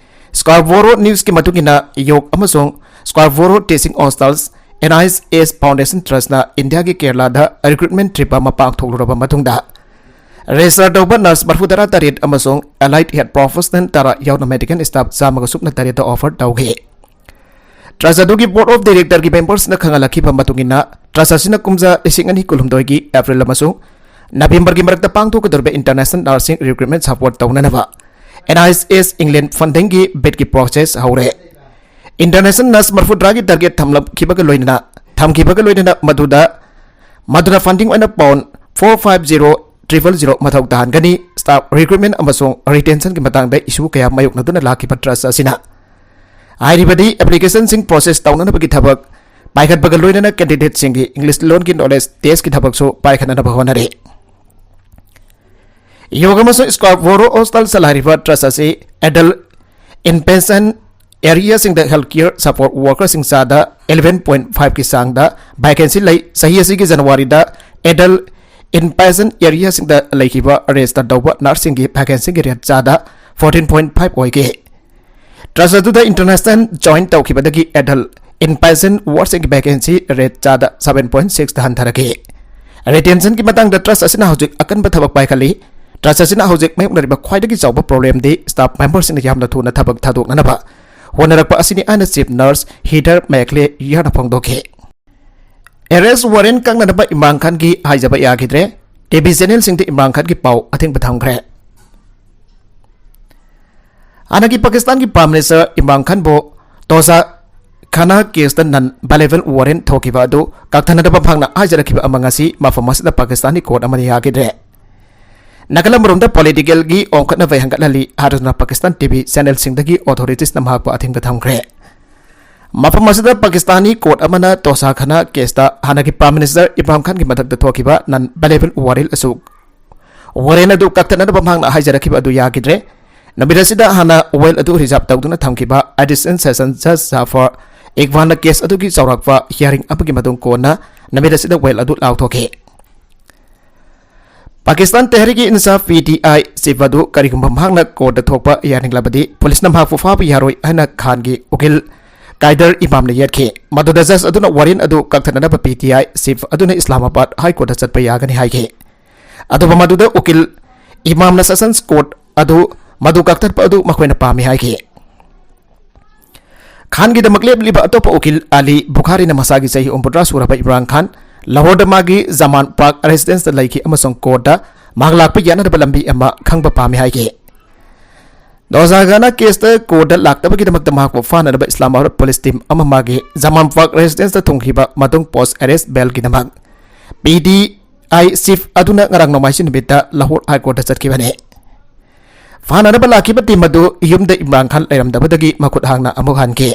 ꯁ꯭ꯀꯥꯔꯕꯣꯔꯣ ꯅ꯭ꯌꯨꯁꯀꯤ ꯃꯇꯨꯡ ꯏꯟꯅ, ꯌꯣꯛ ꯑꯃꯁꯨꯡ Scarborough teaching hospitals, N H S foundation ꯇ꯭ꯔꯁꯅ ꯏꯟꯗꯤꯌꯥꯒꯤ ꯀꯦꯔꯂꯥꯗ ꯔꯤꯀ꯭ꯔꯨꯠꯃꯦꯟ ꯇ꯭ꯔꯤꯞ ꯑꯃ ꯄꯥꯡꯊꯣꯛꯂꯨꯔꯕ ꯃꯇꯨꯡꯗ, ꯔꯦꯖꯤꯁꯇꯔ ꯇꯧꯕ ꯅꯔꯁ ꯃꯔꯤꯐꯨꯇꯔꯥ ꯇꯔꯦꯠ ꯑꯃꯁꯨꯡ ꯑꯦꯂꯥꯏꯠ ꯍꯦꯜꯊ ꯄ꯭ꯔꯣꯐꯦꯁꯅꯦꯜ ꯇꯔꯥ ꯌꯥꯎꯅ ꯃꯦꯗꯤꯀꯦꯜ ꯁ꯭ꯇꯥꯐ ꯆꯥꯝꯃꯒ ꯁꯨꯞꯅ ꯇꯔꯦꯠꯇ ꯑꯣꯐꯔ ꯇꯧꯈꯤ꯫ ꯇ꯭ꯔꯁ ꯑꯗꯨꯒꯤ ꯕꯣꯔꯗ ꯑꯣꯐ ꯗꯥꯏꯔꯦꯛꯇꯔꯒꯤ ꯃꯦꯝꯕꯔꯁꯅ ꯈꯪꯍꯜꯂꯛꯈꯤꯕ ꯃꯇꯨꯡ ꯏꯟꯅ, ꯇ꯭ꯔꯁ ꯑꯁꯤꯅ ꯀꯨꯝꯖꯥ ꯂꯤꯁꯤꯡ ꯑꯅꯤ ꯀꯨꯟꯍꯨꯝꯗꯣꯏꯒꯤ ꯑꯦꯄ꯭ꯔꯤꯜ ꯑꯃꯁꯨꯡ ꯅꯕꯦꯝꯕꯔꯒꯤ ꯃꯔꯛꯇ ꯄꯥꯡꯊꯣꯛꯀꯗꯧꯔꯤꯕ ꯏꯟꯇꯔꯅꯦꯁꯅꯦꯜ ꯅꯔꯁꯤꯡ ꯔꯤꯀ꯭ꯔꯨꯠꯃꯦꯟ ꯁꯄꯣꯔꯠ ꯇꯧꯅꯅꯕ ꯑꯦꯟ ꯑꯥꯏ ꯑꯦꯁ ꯏꯪꯂꯦꯟ ꯐꯟꯗꯤꯡꯒꯤ ꯕꯤꯗꯀꯤ ꯄ꯭ꯔꯣꯁꯦꯁ ꯍꯧꯔꯦ꯫ ꯏꯟꯇꯔꯅꯦꯁꯅꯦꯜ ꯅꯔꯁ ꯃꯔꯤꯐꯨꯇꯔꯥꯒꯤ ꯇꯥꯔꯒꯦꯠ ꯊꯝꯂꯛꯈꯤꯕꯒ ꯂꯣꯏꯅꯅ, ꯊꯝꯈꯤꯕꯒ ꯂꯣꯏꯅꯅ ꯃꯗꯨꯗ, ꯃꯗꯨꯅ ꯐꯟꯗꯤꯡ ꯑꯣꯏꯅ pound four five zero triple zero ꯃꯊꯧ ꯇꯥꯍꯟꯒꯅꯤ꯫ ꯁ꯭ꯇꯥꯐ ꯔꯤꯀ꯭ꯔꯨꯠꯃꯦꯟ ꯑꯃꯁꯨꯡ ꯔꯤꯇꯦꯟꯁꯟꯒꯤ ꯃꯇꯥꯡꯗ ꯏꯁꯨ ꯀꯌꯥ ꯃꯥꯌꯣꯛꯅꯗꯨꯅ ꯂꯥꯛꯈꯤꯕ ꯇ꯭ꯔꯁ ꯑꯁꯤꯅ ꯍꯥꯏꯔꯤꯕꯗꯤ ꯑꯦꯄ꯭ꯂꯤꯀꯦꯁꯟꯁꯤꯡ ꯄ꯭ꯔꯣꯁꯦꯁ ꯇꯧꯅꯅꯕꯒꯤ ꯊꯕꯛ ꯄꯥꯏꯈꯠꯄꯒ ꯂꯣꯏꯅꯅ ꯀꯦꯟꯗꯤꯗꯦꯠꯁꯤꯡꯒꯤ ꯏꯪꯂꯤꯁ ꯂꯣꯟꯒꯤ ꯅꯣꯂꯦꯖ ꯇꯦꯁꯀꯤ ꯊꯕꯛꯁꯨ ꯄꯥꯏꯈꯠꯅꯅꯕ ꯍꯣꯠꯅꯔꯤ꯫ ꯌꯣꯛ ꯑꯃꯁꯨꯡ ꯁ꯭ꯀꯥꯔꯕꯣꯔꯣ ꯍꯣꯁꯇꯦꯜꯁ ꯍꯥꯏꯔꯤꯕ ꯇ꯭ꯔꯁ ꯑꯁꯤ ꯑꯦꯗꯜ ꯏꯟꯄꯦꯟꯁꯟ ꯑꯦꯔꯤꯌꯥꯁꯤꯡꯗ ꯍꯦꯜꯊ ꯀꯦꯌꯔ ꯁꯄꯣꯔꯠ ꯋꯥꯔꯀꯔꯁꯤꯡ ꯆꯥꯗ eleven point five ꯀꯤ ꯆꯥꯡꯗ ꯚꯦꯀꯦꯟꯁꯤ ꯂꯩ꯫ ꯆꯍꯤ ꯑꯁꯤꯒꯤ ꯖꯅꯋꯥꯔꯤꯗ ꯑꯦꯗꯜ ꯏꯟ ꯄꯦꯁꯦꯟ ꯑꯦꯔꯤꯌꯥꯁꯤꯡꯗ ꯂꯩꯈꯤꯕ ꯔꯦꯖꯤꯁꯇꯔ ꯇꯧꯕ ꯅꯔꯁꯁꯤꯡꯒꯤ ꯚꯦꯀꯦꯟꯁꯤꯒꯤ ꯔꯦꯠ ꯆꯥꯗ fourteen point five ꯑꯣꯏꯈꯤ꯫ ꯇ꯭ꯔꯁ ꯑꯗꯨꯗ ꯏꯟꯇꯔꯅꯦꯁꯅꯦꯜ ꯖꯣꯏꯟ ꯇꯧꯈꯤꯕꯗꯒꯤ ꯑꯦꯗꯜ ꯏꯟ ꯄꯦꯁꯦꯟ ꯋꯥꯔꯗꯁꯤꯡꯒꯤ ꯚꯦꯀꯦꯟꯁꯤ ꯔꯦꯠ ꯆꯥꯗ seven point six ꯇ ꯍꯟꯊꯔꯛꯈꯤ꯫ ꯔꯤꯇꯦꯟꯁꯟꯒꯤ ꯃꯇꯥꯡꯗ ꯇ꯭ꯔꯁ ꯑꯁꯤꯅ ꯍꯧꯖꯤꯛ ꯑꯀꯟꯕ ꯊꯕꯛ ꯄꯥꯏꯈꯠꯂꯤ꯫ ꯇ꯭ꯔꯁ ꯑꯁꯤꯅ ꯍꯧꯖꯤꯛ ꯃꯥꯌꯣꯛꯅꯔꯤꯕ ꯈ꯭ꯋꯥꯏꯗꯒꯤ ꯆꯥꯎꯕ ꯄ꯭ꯔꯣꯕ꯭ꯂꯦꯝꯗꯤ ꯁ꯭ꯇꯥꯐ ꯃꯦꯝꯕꯔꯁꯤꯡꯅ ꯌꯥꯝꯅ ꯊꯨꯅ ꯊꯕꯛ ꯊꯥꯗꯣꯛꯅꯅꯕ ꯍꯣꯠꯅꯔꯛꯄ ꯑꯁꯤꯅꯤ ꯍꯥꯏꯅ ꯆꯤꯐ ꯅꯔꯁ ꯍꯤꯗꯔ ꯃꯦꯛꯂꯦ ꯌꯥꯔꯅ ꯐꯣꯡꯗꯣꯛꯈꯤ꯫ ꯑꯦꯔꯦꯁ ꯋꯥꯔꯦꯟ ꯀꯛꯅꯅꯕ ꯏꯝꯔꯥꯟ ꯈꯥꯟꯒꯤ ꯍꯥꯏꯖꯕ ꯌꯥꯈꯤꯗ꯭ꯔꯦ꯫ ꯇꯤꯚꯤ ꯆꯦꯅꯦꯜꯁꯤꯡꯗ ꯏꯝꯔꯥꯟ ꯈꯥꯟꯒꯤ ꯄꯥꯎ ꯑꯊꯤꯡꯕ ꯊꯝꯈ꯭ꯔꯦ꯫ ꯍꯥꯟꯅꯒꯤ ꯄꯥꯀꯤꯁꯇꯥꯟꯒꯤ ꯄ꯭ꯔꯥꯏꯝ ꯃꯤꯅꯤꯁꯇꯔ ꯏꯝꯔꯥꯟ ꯈꯥꯟꯕꯨ ꯇꯣꯖꯥ ꯈꯥꯅꯥ ꯀꯦꯁꯇ ꯅꯟ ꯕꯦꯂꯦꯕꯜ ꯋꯥꯔꯦꯟ ꯊꯣꯛꯈꯤꯕ ꯑꯗꯨ ꯀꯛꯊꯅꯗꯕ ꯐꯪꯅ ꯍꯥꯏꯖꯔꯛꯈꯤꯕ ꯑꯃ ꯉꯁꯤ ꯃꯐꯝ ꯑꯁꯤꯗ ꯄꯥꯀꯤꯁꯇꯥꯟꯒꯤ ꯀꯣꯔꯠ ꯑꯃꯅ ꯌꯥꯈꯤꯗ꯭ꯔꯦ꯫ ꯅꯥꯀꯜ ꯑꯃꯔꯣꯝꯗ ꯄꯣꯂꯤꯇꯤꯀꯦꯜꯒꯤ ꯑꯣꯟꯈꯠꯅꯕ ꯍꯦꯟꯒꯠꯍꯜꯂꯤ ꯍꯥꯏꯗꯨꯅ ꯄꯥꯀꯤꯁꯇꯥꯟ ꯇꯤꯚꯤ ꯆꯦꯅꯦꯜꯁꯤꯡꯗꯒꯤ ꯑꯣꯊꯣꯔꯤꯇꯤꯁꯅ ꯃꯍꯥꯛꯄꯨ ꯑꯊꯤꯡꯕ ꯊꯝꯈ꯭ꯔꯦ꯫ ꯃꯐꯝ ꯑꯁꯤꯗ ꯄꯥꯀꯤꯁꯇꯥꯅꯤ ꯀꯣꯔꯠ ꯑꯃꯅ ꯇꯣꯁꯥ ꯈꯥꯅꯥ ꯀꯦꯁꯇ ꯍꯥꯟꯅꯒꯤ ꯄ꯭ꯔꯥꯏꯝ ꯃꯤꯅꯤꯁꯇꯔ ꯏꯝꯔꯥꯟ ꯈꯥꯟꯒꯤ ꯃꯊꯛꯇ ꯊꯣꯛꯈꯤꯕ ꯅꯟ ꯕꯦꯂꯦꯕꯜ ꯋꯥꯔꯦꯟ ꯑꯁꯨ ꯋꯥꯔꯦꯟ ꯑꯗꯨ ꯀꯛꯊꯠꯅꯅꯕ ꯃꯍꯥꯛꯅ ꯍꯥꯏꯖꯔꯛꯈꯤꯕ ꯑꯗꯨ ꯌꯥꯈꯤꯗ꯭ꯔꯦ꯫ ꯅꯨꯃꯤꯠ ꯑꯁꯤꯗ ꯍꯥꯟꯅ ꯋꯦꯜ ꯑꯗꯨ ꯔꯤꯖꯥꯔꯚ ꯇꯧꯗꯨꯅ ꯊꯝꯈꯤꯕ ꯑꯦꯗꯤꯁꯅꯦꯜ ꯁꯦꯁꯟ ꯖꯖ ꯖꯥꯐꯔ ꯏꯛꯕꯥꯜꯅ ꯀꯦꯁ ꯑꯗꯨꯒꯤ ꯆꯥꯎꯔꯥꯛꯄ ꯍꯤꯌꯥꯔꯤꯡ ꯑꯃꯒꯤ ꯃꯇꯨꯡ ꯀꯣꯟꯅ ꯅꯨꯃꯤꯠ ꯑꯁꯤꯗ ꯋꯦꯜ ꯑꯗꯨ ꯂꯥꯎꯊꯣꯛꯈꯤ꯫ ꯄꯥꯀꯤꯁꯇꯥꯟ ꯇꯦꯍꯔꯤꯛ-ꯏ-ꯏꯟꯁꯥꯐ, ꯄꯤ ꯇꯤ ꯑꯥꯏ, ꯆꯤꯐ ꯑꯗꯨ ꯀꯔꯤꯒꯨꯝꯕ ꯃꯍꯥꯛꯅ ꯀꯣꯔꯠꯇ ꯊꯣꯛꯄ ꯌꯥꯅꯤꯡꯂꯕꯗꯤ ꯄꯨꯂꯤꯁꯅ ꯃꯍꯥꯛꯄꯨ ꯐꯥꯕ ꯌꯥꯔꯣꯏ ꯍꯥꯏꯅ ꯈꯥꯟꯒꯤ ꯎꯀꯤꯜ ꯀꯥꯏꯗꯔ ꯏꯃꯥꯝꯅ ꯌꯦꯠꯈꯤ꯫ ꯃꯗꯨꯗ ꯖꯖ ꯑꯗꯨꯅ ꯋꯥꯔꯦꯟ ꯑꯗꯨ ꯀꯛꯊꯠꯅꯅꯕ ꯄꯤ ꯇꯤ ꯑꯥꯏ ꯆꯤꯐ ꯑꯗꯨꯅ ꯏꯁꯂꯥꯃꯥꯕꯥꯗ ꯍꯥꯏ ꯀꯣꯔꯠꯇ ꯆꯠꯄ ꯌꯥꯒꯅꯤ ꯍꯥꯏꯈꯤ꯫ ꯑꯗꯨꯕꯨ ꯃꯗꯨꯗ ꯎꯀꯤꯜ ꯏꯃꯥꯝꯅ ꯁꯦꯁꯟꯁ ꯀꯣꯔꯠ ꯑꯗꯨ ꯃꯗꯨ ꯀꯛꯊꯠꯄ ꯑꯗꯨ ꯃꯈꯣꯏꯅ ꯄꯥꯝꯃꯤ ꯍꯥꯏꯈꯤ꯫ ꯈꯥꯟꯒꯤꯗꯃꯛ ꯂꯦꯞꯂꯤꯕ ꯑꯇꯣꯞꯄ ꯎꯀꯤꯜ ꯑꯂꯤ ꯕꯨꯈꯥꯔꯤꯅ ꯃꯁꯥꯒꯤ ꯆꯍꯤ ꯍꯨꯝꯐꯨꯇꯔꯥ ꯁꯨꯔꯕ ꯏꯝꯔꯥꯟ ꯈꯥꯟ ꯂꯥꯍꯣꯔꯗ ꯃꯥꯒꯤ ꯖꯃꯥꯟ ꯄꯥꯔꯛ ꯔꯦꯁꯤꯗꯦꯟꯁꯇ ꯂꯩꯈꯤ ꯑꯃꯁꯨꯡ ꯀꯣꯔꯠꯇ ꯃꯍꯥꯛ ꯂꯥꯛꯄ ꯌꯥꯅꯅꯕ ꯂꯝꯕꯤ ꯑꯃ ꯈꯪꯕ ꯄꯥꯝꯃꯤ ꯍꯥꯏꯈꯤ꯫ ꯗꯣꯖꯥꯒꯥꯅ ꯀꯦꯁꯇ ꯀꯣꯔꯠꯇ ꯂꯥꯛꯇꯕꯒꯤꯗꯃꯛꯇ ꯃꯍꯥꯛꯄꯨ ꯐꯥꯅꯅꯕ ꯏꯁꯂꯥꯃꯥꯕꯥꯗ ꯄꯨꯂꯤꯁ ꯇꯤꯝ ꯑꯃ ꯃꯥꯒꯤ ꯖꯃꯥꯟ ꯄꯥꯔꯛ ꯔꯦꯁꯤꯗꯦꯟꯁꯇ ꯊꯨꯡꯈꯤꯕ ꯃꯇꯨꯡ ꯄꯣꯁ Ares ꯕꯦꯜꯒꯤꯗꯃꯛ P D I chief ꯑꯗꯨꯅ ꯉꯔꯥꯡ ꯅꯣꯡꯃꯥꯏꯖꯤꯡ ꯅꯨꯃꯤꯠꯇ ꯂꯥꯍꯣꯔ ꯍꯥꯏ ꯀꯣꯔꯠꯇ ꯆꯠꯈꯤꯕꯅꯤ꯫ ꯐꯥꯅꯅꯕ ꯂꯥꯛꯈꯤꯕ ꯇꯤꯝ ꯑꯗꯨ ꯌꯨꯝꯗ ꯏꯝꯔꯥꯟ ꯈꯥꯟ ꯂꯩꯔꯝꯗꯕꯗꯒꯤ ꯃꯈꯨꯠ ꯍꯥꯡꯅ ꯑꯃꯨꯛ ꯍꯟꯈꯤ꯫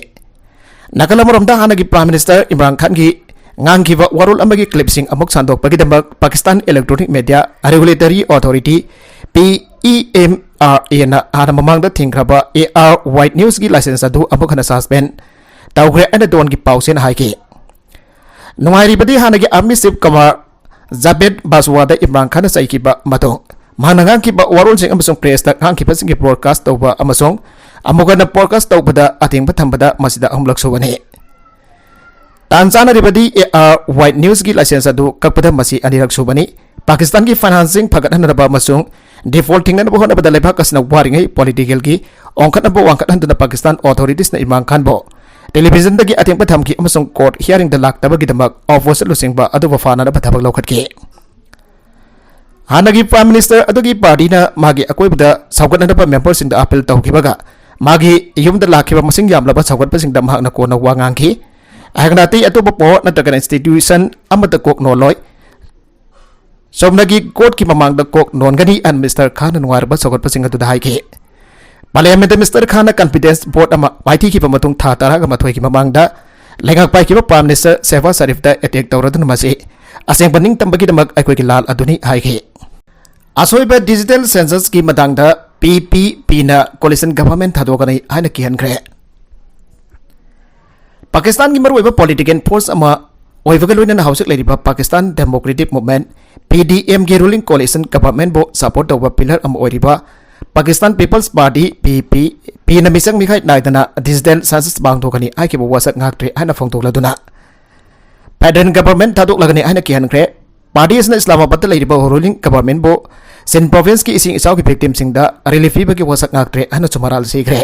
ꯅꯥꯀꯜ ꯑꯃꯔꯣꯝꯗ ꯍꯥꯟꯅꯒꯤ ꯄ꯭ꯔꯥꯏꯝ ꯃꯤꯅꯤꯁꯇꯔ ꯏꯝꯔꯥꯟ ꯈꯥꯟꯒꯤ ꯉꯥꯡꯈꯤꯕ ꯋꯥꯔꯣꯜ ꯑꯃꯒꯤ ꯀ꯭ꯂꯤꯞꯁꯤꯡ ꯑꯃꯨꯛ ꯁꯟꯗꯣꯛꯄꯒꯤꯗꯃꯛ Pakistan electronic media regulatory authority, P E M R ꯑꯦꯅ ꯍꯥꯟꯅ ꯃꯃꯥꯡꯗ ꯊꯤꯡꯈ꯭ꯔꯕ ꯑꯦ ꯑꯥꯔ ꯋꯥꯏ ꯅ꯭ꯌꯨꯁꯀꯤ ꯂꯥꯏꯁꯦꯟꯁ ꯑꯗꯨ ꯑꯃꯨꯛ ꯍꯟꯅ ꯁꯁꯄꯦꯟ ꯇꯧꯈ꯭ꯔꯦ ꯍꯥꯏꯅ ꯗꯣꯟꯒꯤ ꯄꯥꯎꯆꯦꯅ ꯍꯥꯏꯈꯤ꯫ ꯅꯨꯡꯉꯥꯏꯔꯤꯕꯗꯤ ꯍꯥꯟꯅꯒꯤ ꯑꯥꯔꯃꯤ ꯆꯤꯐ ꯀꯃꯥꯔ ꯖꯥꯕꯦꯗ ꯕꯥꯖꯋꯥꯗ ꯏꯝꯔꯥꯟ ꯈꯥꯟꯅ ꯆꯩꯈꯤꯕ ꯃꯇꯨꯡ, ꯃꯍꯥꯛꯅ ꯉꯥꯡꯈꯤꯕ ꯋꯥꯔꯣꯜꯁꯤꯡ ꯑꯃꯁꯨꯡ ꯄ꯭ꯔꯦꯁꯇ ꯉꯥꯡꯈꯤꯕꯁꯤꯡꯒꯤ ꯕ꯭ꯔꯣꯗꯀꯥꯁ ꯇꯧꯕ ꯑꯃꯁꯨꯡ ꯑꯃꯨꯛ ꯍꯟꯅ ꯕ꯭ꯔꯣꯗꯀꯥꯁ ꯇꯧꯕꯗ ꯑꯊꯤꯡꯕ ꯊꯝꯕꯗ ꯃꯁꯤꯗ ꯑꯍꯨꯝꯂꯛ ꯁꯨꯕꯅꯤ꯫ ꯇꯥꯟ ꯆꯥꯅꯔꯤꯕꯗꯤ ꯑꯦ ꯑꯥꯔ ꯋꯥꯏ ꯅ꯭ꯌꯨꯁꯀꯤ ꯂꯥꯏꯁꯦꯟꯁ ꯑꯗꯨ ꯀꯛꯄꯗ ꯃꯁꯤ ꯑꯅꯤꯔꯛ ꯁꯨꯕꯅꯤ꯫ ꯄꯥꯀꯤꯁꯇꯥꯟꯒꯤ ꯐꯥꯏꯅꯥꯟꯁꯤꯡ ꯐꯒꯠꯍꯟꯅꯕ ꯑꯃꯁꯨꯡ ꯗꯤꯐꯣꯜꯠ ꯊꯤꯡꯅꯅꯕ ꯍꯣꯠꯅꯕꯗ ꯂꯩꯕꯥꯛ ꯑꯁꯤꯅ ꯋꯥꯔꯤꯉꯩ ꯄꯣꯂꯤꯇꯤꯀꯦꯜꯒꯤ ꯑꯣꯟꯈꯠꯅꯕ ꯋꯥꯡꯈꯠꯍꯟꯗꯨꯅ ꯄꯥꯀꯤꯁꯇꯥꯟ ꯑꯣꯊꯣꯔꯤꯇꯤꯁꯅ ꯏꯝꯔꯥꯟ ꯈꯥꯟꯕꯨ ꯇꯦꯂꯤꯚꯤꯖꯟꯗꯒꯤ ꯑꯊꯤꯡꯕ ꯊꯝꯈꯤ ꯑꯃꯁꯨꯡ ꯀꯣꯔꯠ ꯍꯤꯌꯥꯔꯤꯡꯗ ꯂꯥꯛꯇꯕꯒꯤꯗꯃꯛ ꯑꯣꯄꯣꯖꯤꯠ ꯂꯨꯆꯤꯡꯕ ꯑꯗꯨꯕꯨ ꯐꯥꯅꯅꯕ ꯊꯕꯛ ꯂꯧꯈꯠꯈꯤ꯫ ꯍꯥꯟꯅꯒꯤ ꯄ꯭ꯔꯥꯏꯝ ꯃꯤꯅꯤꯁꯇꯔ ꯑꯗꯨꯒꯤ ꯄꯥꯔꯇꯤꯅ ꯃꯥꯒꯤ ꯑꯀꯣꯏꯕꯗ ꯁꯧꯒꯠꯅꯅꯕ ꯃꯦꯝꯕꯔꯁꯤꯡꯗ ꯑꯥꯄꯤꯜ ꯇꯧꯈꯤꯕꯒ, ꯃꯥꯒꯤ ꯌꯨꯝꯗ ꯂꯥꯛꯈꯤꯕ ꯃꯁꯤꯡ ꯌꯥꯝꯂꯕ ꯁꯧꯒꯠꯄꯁꯤꯡꯗ ꯃꯍꯥꯛꯅ ꯀꯣꯟꯅ ꯋꯥ ꯉꯥꯡꯈꯤ꯫ ꯑꯩꯍꯥꯛꯅ ꯑꯇꯩ ꯑꯇꯣꯞꯄ ꯄꯥꯋꯔ ꯅꯠꯇ꯭ꯔꯒ ꯏꯟꯁꯇꯤꯇ꯭ꯌꯨꯁꯟ ꯑꯃꯠꯇ ꯀꯣꯛ ꯅꯣꯜꯂꯣꯏ꯫ ꯆꯨꯝꯅꯒꯤ ꯀꯣꯔꯠꯀꯤ ꯃꯃꯥꯡꯗ ꯀꯣꯛ ꯅꯣꯟꯒꯅꯤ, ꯑꯦꯟ ꯃꯤꯁꯇꯔ ꯈꯥꯟꯅ ꯅꯨꯡꯉꯥꯏꯔꯕ ꯁꯧꯒꯠꯄꯁꯤꯡ ꯑꯗꯨꯗ ꯍꯥꯏꯈꯤ꯫ ꯄꯥꯔꯂꯤꯌꯥꯃꯦꯟꯠꯇ ꯃꯤꯁꯇꯔ ꯈꯥꯟꯅ ꯀꯟꯐꯤꯗꯦꯟꯁ ꯚꯣꯠ ꯑꯃ ꯃꯥꯏꯊꯤꯈꯤꯕ ꯃꯇꯨꯡ ꯊꯥ ꯇꯔꯥꯒ ꯃꯥꯊꯣꯏꯒꯤ ꯃꯃꯥꯡꯗ ꯂꯩꯉꯥꯛ ꯄꯥꯏꯈꯤꯕ ꯄ꯭ꯔꯥꯏꯝ ꯃꯤꯅꯤꯁꯇꯔ ꯁꯦꯍꯕꯥꯖ ꯁꯔꯤꯐꯇ ꯑꯦꯇꯦꯛ ꯇꯧꯔꯗꯨꯅ ꯃꯁꯤ ꯑꯁꯦꯡꯕ ꯅꯤꯡꯇꯝꯕꯒꯤꯗꯃꯛ ꯑꯩꯈꯣꯏꯒꯤ ꯂꯥꯜ ꯑꯗꯨꯅꯤ ꯍꯥꯏꯈꯤ꯫ ꯑꯁꯣꯏꯕ ꯗꯤꯖꯤꯇꯦꯜ ꯁꯦꯟꯁꯁꯀꯤ ꯃꯇꯥꯡꯗ ꯄꯤ ꯄꯤ ꯄꯤꯅ ꯀꯣꯂꯤꯁꯟ ꯒꯚꯔꯟꯃꯦꯟꯠ ꯊꯥꯗꯣꯛꯀꯅꯤ ꯍꯥꯏꯅ ꯀꯤꯍꯟꯈ꯭ꯔꯦ꯫ ꯄꯥꯀꯤꯁꯇꯥꯟꯒꯤ ꯃꯔꯨꯑꯣꯏꯕ ꯄꯣꯂꯤꯇꯤꯀꯦꯜ ꯐꯣꯔꯁ ꯑꯃ ꯑꯣꯏꯕꯒ ꯂꯣꯏꯅꯅ ꯍꯧꯖꯤꯛ ꯂꯩꯔꯤꯕ ꯄꯥꯀꯤꯁꯇꯥꯟ ꯗꯦꯃꯣꯀ꯭ꯔꯦꯇꯤꯛ ꯃꯨꯚꯃꯦꯟꯠ, ꯄꯤ ꯗꯤ ꯑꯦꯝꯒꯤ ꯔꯨꯂꯤꯡ ꯀꯣꯂꯤꯁꯟ ꯒꯚꯔꯟꯃꯦꯟꯠꯕꯨ ꯁꯄꯣꯔꯠ ꯇꯧꯕ ꯄꯤꯂꯔ ꯑꯃ ꯑꯣꯏꯔꯤꯕ ꯄꯥꯀꯤꯁꯇꯥꯟ ꯄꯤꯄꯜꯁ ꯄꯥꯔꯇꯤ, ꯄꯤ ꯄꯤ ꯄꯤꯅ ꯃꯤꯆꯪ ꯃꯤꯈꯥꯏ ꯅꯥꯏꯗꯅ ꯗꯤꯖꯤꯇꯦꯜ ꯁꯦꯟꯁꯁ ꯄꯥꯡꯊꯣꯛꯀꯅꯤ ꯍꯥꯏꯈꯤꯕ ꯋꯥꯁꯛ ꯉꯥꯛꯇ꯭ꯔꯦ ꯍꯥꯏꯅ ꯐꯣꯡꯗꯣꯛꯂꯗꯨꯅ ꯐꯦꯗꯔꯦꯜ ꯒꯚꯔꯟꯃꯦꯟꯠ ꯊꯥꯗꯣꯛꯂꯒꯅꯤ ꯍꯥꯏꯅ ꯀꯤꯍꯟꯈ꯭ꯔꯦ꯫ ꯄꯥꯔꯇꯤ ꯑꯁꯤꯅ ꯏꯁꯂꯥꯃꯥꯕꯥꯗꯇ ꯂꯩꯔꯤꯕ ꯔꯨꯂꯤꯡ ꯒꯚꯔꯟꯃꯦꯟꯠꯕꯨ ꯁꯤꯟ ꯄ꯭ꯔꯣꯚꯤꯟꯁꯀꯤ ꯏꯁꯤꯡ ꯏꯆꯥꯎꯒꯤ ꯚꯤꯛꯇꯤꯝꯁꯤꯡꯗ ꯔꯤꯂꯤꯐ ꯄꯤꯕꯒꯤ ꯋꯥꯁꯛ ꯉꯥꯛꯇ꯭ꯔꯦ ꯍꯥꯏꯅꯁꯨ ꯃꯔꯥꯜ ꯁꯤꯈ꯭ꯔꯦ꯫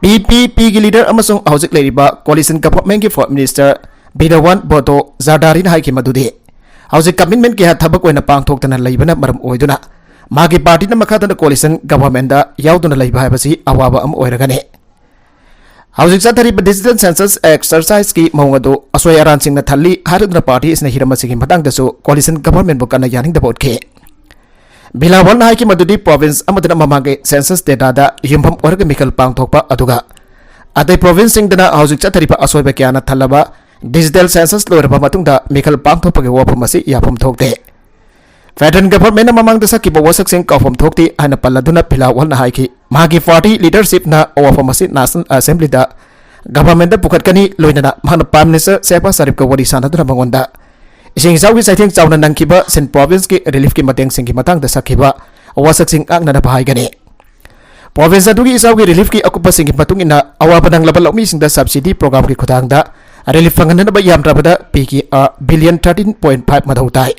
ꯄꯤ ꯄꯤ ꯄꯤꯒꯤ ꯂꯤꯗꯔ ꯑꯃꯁꯨꯡ ꯍꯧꯖꯤꯛ ꯂꯩꯔꯤꯕ ꯀꯣꯂꯤꯁꯟ ꯒꯚꯔꯟꯃꯦꯟꯠꯀꯤ ꯐꯣꯔꯝ ꯃꯤꯅꯤꯁꯇꯔ ꯕꯤꯔꯋꯥꯟ ꯕꯣꯇꯣ ꯖꯥꯔꯗꯥꯔꯤꯅ ꯍꯥꯏꯈꯤ ꯃꯗꯨꯗꯤ ꯍꯧꯖꯤꯛ ꯀꯃꯤꯠꯃꯦꯟꯠ ꯀꯌꯥ ꯊꯕꯛ ꯑꯣꯏꯅ ꯄꯥꯡꯊꯣꯛꯇꯅ ꯂꯩꯕꯅ ꯃꯔꯝ ꯑꯣꯏꯗꯨꯅ ꯃꯥꯒꯤ ꯄꯥꯔꯇꯤꯅ ꯃꯈꯥ ꯇꯥꯅ ꯀꯣꯂꯤꯁꯟ ꯒꯚꯔꯟꯃꯦꯟꯠꯇ ꯌꯥꯎꯗꯨꯅ ꯂꯩꯕ ꯍꯥꯏꯕꯁꯤ ꯑꯋꯥꯕ ꯑꯃ ꯑꯣꯏꯔꯒꯅꯤ꯫ ꯍꯧꯖꯤꯛ ꯆꯠꯊꯔꯤꯕ ꯗꯤꯖꯤꯇꯦꯜ ꯁꯦꯟꯁꯁ ꯑꯦꯛꯁꯔꯁꯥꯏꯖꯀꯤ ꯃꯑꯣꯡ ꯑꯗꯨ ꯑꯁꯣꯏ ꯑꯔꯥꯟꯁꯤꯡꯅ ꯊꯜꯂꯤ ꯍꯥꯏꯔꯗꯨꯅ ꯄꯥꯔꯇꯤ ꯑꯁꯤꯅ ꯍꯤꯔꯝ ꯑꯁꯤꯒꯤ ꯃꯇꯥꯡꯗꯁꯨ ꯀꯣꯂꯤꯁꯟ ꯒꯚꯔꯟꯃꯦꯟꯠꯕꯨ ꯀꯟꯅ ꯌꯥꯅꯤꯡꯗꯕ ꯎꯠꯈꯤ꯫ ꯕꯤꯂꯥꯋꯜꯅ ꯍꯥꯏꯈꯤ ꯃꯗꯨꯗꯤ ꯄ꯭ꯔꯣꯚꯤꯟꯁ ꯑꯃꯗꯅ ꯃꯃꯥꯡꯒꯤ ꯁꯦꯟꯁꯁ ꯗꯦꯇꯥꯗ ꯌꯨꯝꯐꯝ ꯑꯣꯏꯔꯒ ꯃꯤꯈꯜ ꯄꯥꯡꯊꯣꯛꯄ ꯑꯗꯨꯒ ꯑꯇꯩ ꯄ꯭ꯔꯣꯚꯤꯟꯁꯁꯤꯡꯗꯅ ꯍꯧꯖꯤꯛ ꯆꯠꯊꯔꯤꯕ ꯑꯁꯣꯏꯕ ꯀꯌꯥꯅ ꯊꯜꯂꯕ ꯗꯤꯖꯤꯇꯦꯜ ꯁꯦꯟꯁꯁ ꯂꯣꯏꯔꯕ ꯃꯇꯨꯡꯗ ꯃꯤꯈꯜ ꯄꯥꯡꯊꯣꯛꯄꯒꯤ ꯋꯥꯐꯝ ꯑꯁꯤ ꯌꯥꯐꯝ ꯊꯣꯛꯇꯦ꯫ Federal Government ꯃꯃꯥꯡꯗ ꯁꯛꯈꯤꯕ ꯋꯥꯁꯛꯁꯤꯡ ꯀꯥꯎꯐꯝ ꯊꯣꯛꯇꯦ ꯍꯥꯏꯅ ꯄꯜꯂꯗꯨꯅ ꯐꯤꯂꯥꯋꯜꯅ ꯍꯥꯏꯈꯤ꯫ ꯃꯍꯥꯛꯀꯤ party leadership ꯅ ꯑꯋꯥꯐꯝ ꯑꯁꯤ National Assembly ꯗ Government ꯄꯨꯈꯠꯀꯅꯤ, ꯂꯣꯏꯅꯅ ꯃꯍꯥꯛꯅ Prime Minister ꯁꯦꯍꯕꯥꯖ ꯁꯔꯤꯐꯀ ꯋꯥꯔꯤ ꯁꯥꯟꯅꯗꯨꯅ ꯃꯉꯣꯟꯗ ꯏꯁꯤꯡ ꯏꯆꯥꯎꯒꯤ ꯆꯩꯊꯦꯡ ꯆꯥꯎꯅ ꯅꯪꯈꯤꯕ ꯁꯤꯟ province ꯀꯤ relief ꯀꯤ ꯃꯇꯦꯡꯁꯤꯡꯒꯤ ꯃꯇꯥꯡꯗ ꯁꯛꯈꯤꯕ ꯋꯥꯁꯛꯁꯤꯡ ꯉꯥꯛꯅꯅꯕ ꯍꯥꯏꯒꯅꯤ꯫ Province ꯑꯗꯨꯒꯤ ꯏꯆꯥꯎꯒꯤ relief ꯀꯤ ꯑꯀꯨꯞꯄꯁꯤꯡꯒꯤ ꯃꯇꯨꯡ ꯏꯟꯅ, ꯑꯋꯥꯕ ꯅꯪꯂꯕ ꯂꯧꯃꯤꯁꯤꯡꯗ subsidy program ꯒꯤ ꯈꯨꯠꯊꯥꯡꯗ relief ꯐꯪꯍꯟꯅꯕ ꯌꯥꯝꯗ꯭ꯔꯕꯗ P K R billion thirteen point five ꯃꯊꯧ ꯇꯥꯏ꯫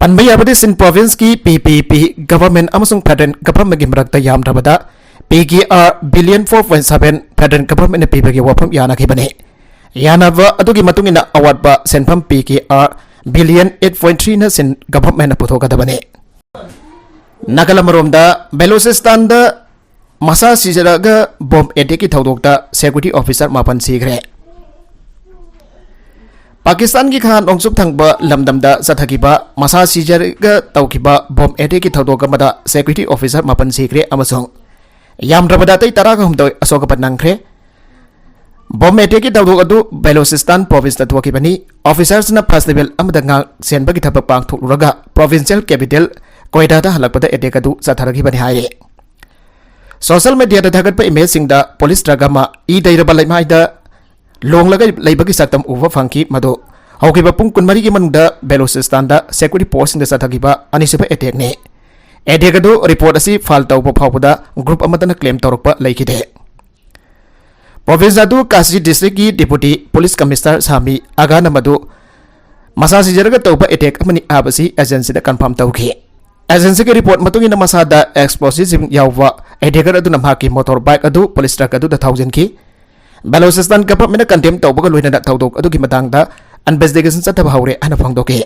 ꯄꯟꯕ ꯌꯥꯕꯗꯤ, ꯁꯤꯟ province ꯀꯤ P P P Government ꯑꯃꯁꯨꯡ Federal Government ꯀꯤ ꯃꯔꯛꯇ ꯌꯥꯝꯗ꯭ꯔꯕꯗ P K R billion four point seven Federal Government ꯅ ꯄꯤꯕꯒꯤ ꯋꯥꯐꯝ ꯌꯥꯅꯈꯤꯕꯅꯤ꯫ ꯌꯥꯅꯕ ꯑꯗꯨꯒꯤ ꯃꯇꯨꯡ ꯏꯟꯅ, ꯑꯋꯥꯠꯄ ꯁꯦꯟꯐꯝ P K R billion eight point three ꯅ ꯁꯤꯟ Government ꯅ ꯄꯨꯊꯣꯛꯀꯗꯕꯅꯤ꯫ ꯅꯥꯀꯜ ꯑꯃꯔꯣꯝꯗ, ꯕꯦꯂꯨꯆꯤꯁꯇꯥꯟꯗ ꯃꯁꯥ ꯁꯤꯖꯔꯒ bomb attack ꯀꯤ ꯊꯧꯗꯣꯛꯇ security officer ꯃꯥꯄꯟ ꯁꯤꯈ꯭ꯔꯦ꯫ ꯄꯥꯀꯤꯁꯇꯥꯟꯒꯤ ꯈꯥ ꯅꯣꯡꯆꯨꯞ ꯊꯪꯕ ꯂꯝꯗꯝꯗ ꯆꯠꯊꯈꯤꯕ ꯃꯁꯥ ꯁꯤꯖꯔꯒ ꯇꯧꯈꯤꯕ bomb attack ꯀꯤ ꯊꯧꯗꯣꯛ ꯑꯃꯗ security officer ꯃꯥꯄꯟ ꯁꯤꯈ꯭ꯔꯦ ꯑꯃꯁꯨꯡ ꯌꯥꯝꯗ꯭ꯔꯕꯗ ꯑꯇꯩ ꯇꯔꯥꯒ ꯍꯨꯝꯗꯣꯏ ꯑꯁꯣꯛ ꯑꯄꯟ ꯅꯪꯈ꯭ꯔꯦ꯫ Bomb attack ꯀꯤ ꯊꯧꯗꯣꯛ ꯑꯗꯨ ꯕꯦꯂꯨꯆꯤꯁꯇꯥꯟ province ꯇ ꯊꯣꯛꯈꯤꯕꯅꯤ꯫ Officers ꯅ festival ꯑꯃꯗ ꯉꯥꯛ ꯁꯦꯟꯕꯒꯤ ꯊꯕꯛ ꯄꯥꯡꯊꯣꯛꯂꯨꯔꯒ provincial capital ꯀꯣꯏꯗꯥꯗ ꯍꯜꯂꯛꯄꯗ attack ꯑꯗꯨ ꯆꯠꯊꯔꯛꯈꯤꯕꯅꯤ ꯍꯥꯏꯔꯤ꯫ Social media ꯗ ꯊꯥꯒꯠꯄ image ꯁꯤꯡꯗ police truck ꯑꯃ ꯏ ꯇꯩꯔꯕ ꯂꯩꯃꯥꯏꯗ ꯂꯣꯡꯂꯒ ꯂꯩꯕꯒꯤ ꯁꯛꯇꯝ ꯎꯕ ꯐꯪꯈꯤ, ꯃꯗꯨ ꯍꯧꯈꯤꯕ ꯄꯨꯡ ꯀꯨꯟꯃꯔꯤꯒꯤ ꯃꯅꯨꯡꯗ ꯕꯦꯂꯨꯆꯤꯁꯇꯥꯟꯗ security post ꯁꯤꯡꯗ ꯆꯠꯊꯈꯤꯕ ꯑꯅꯤꯁꯨꯕ attack ꯅꯤ꯫ Attack ꯑꯗꯨ report ꯑꯁꯤ file ꯇꯧꯕ ꯐꯥꯎꯕꯗ group ꯑꯃꯠꯇꯅ claim ꯇꯧꯔꯛꯄ ꯂꯩꯈꯤꯗꯦ꯫ Province ꯑꯗꯨ ꯀꯥꯁꯤ district ꯀꯤ Deputy Police Commissioner ꯁꯥꯃꯤ ꯑꯒꯥꯅ ꯃꯗꯨ ꯃꯁꯥ ꯁꯤꯖꯔꯒ ꯇꯧꯕ attack ꯑꯃꯅꯤ ꯍꯥꯏꯕꯁꯤ agency ꯗ confirm ꯇꯧꯈꯤ꯫ Agency ꯒꯤ report ꯃꯇꯨꯡ ꯏꯟꯅ, ꯃꯁꯥꯗ explosive ꯁꯤꯡ ꯌꯥꯎꯕ attacker ꯑꯗꯨꯅ ꯃꯍꯥꯛꯀꯤ motor bike ꯑꯗꯨ police truck ꯑꯗꯨꯗ ꯊꯧꯖꯤꯟꯈꯤ꯫ ꯕꯦꯂꯨꯆꯤꯁꯇꯥꯟ government ꯅ condemn ꯇꯧꯕꯒ ꯂꯣꯏꯅꯅ ꯊꯧꯗꯣꯛ ꯑꯗꯨꯒꯤ ꯃꯇꯥꯡꯗ investigation ꯆꯠꯊꯕ ꯍꯧꯔꯦ ꯍꯥꯏꯅ ꯐꯣꯡꯗꯣꯛꯈꯤ꯫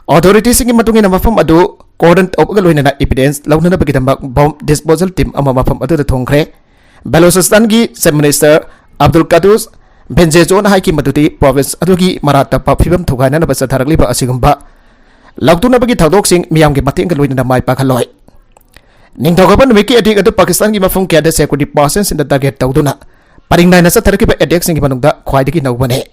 Authority ꯁꯤꯡꯒꯤ ꯃꯇꯨꯡ ꯏꯟꯅ, ꯃꯐꯝ ꯑꯗꯨ cordon ꯇꯧꯕꯒ ꯂꯣꯏꯅꯅ evidence ꯂꯧꯅꯅꯕꯒꯤꯗꯃꯛ bomb disposal team ꯑꯃ ꯃꯐꯝ ꯑꯗꯨꯗ ꯊꯨꯡꯈ꯭ꯔꯦ꯫ ꯕꯦꯂꯨꯆꯤꯁꯇꯥꯟꯒꯤ Chief Minister ꯑꯕꯗꯨꯜ ꯀꯗꯨꯁ ꯕꯦꯟꯖꯦꯖꯣꯅ ꯍꯥꯏꯈꯤ ꯃꯗꯨꯗꯤ province ꯑꯗꯨꯒꯤ ꯃꯔꯥ ꯇꯞꯄ ꯐꯤꯕꯝ ꯊꯨꯒꯥꯏꯅꯅꯕ ꯆꯠꯊꯔꯛꯂꯤꯕ ꯑꯁꯤꯒꯨꯝꯕ ꯂꯧꯊꯣꯛꯅꯕꯒꯤ ꯊꯧꯗꯣꯛꯁꯤꯡ ꯃꯤꯌꯥꯝꯒꯤ ꯃꯇꯦꯡꯒ ꯂꯣꯏꯅꯅ ꯃꯥꯏ ꯄꯥꯛꯍꯜꯂꯣꯏ꯫ ꯅꯤꯡꯊꯧꯀꯥꯕ ꯅꯨꯃꯤꯠꯀꯤ attack ꯑꯗꯨ ꯄꯥꯀꯤꯁꯇꯥꯟꯒꯤ ꯃꯐꯝ ꯀꯌꯥꯗ security personnel ꯁꯤꯡꯗ target ꯇꯧꯗꯨꯅ ꯄꯔꯤꯡ ꯅꯥꯏꯅ ꯆꯠꯊꯔꯛꯈꯤꯕ attack ꯁꯤꯡꯒꯤ ꯃꯅꯨꯡꯗ ꯈ꯭ꯋꯥꯏꯗꯒꯤ ꯅꯧꯕꯅꯤ꯫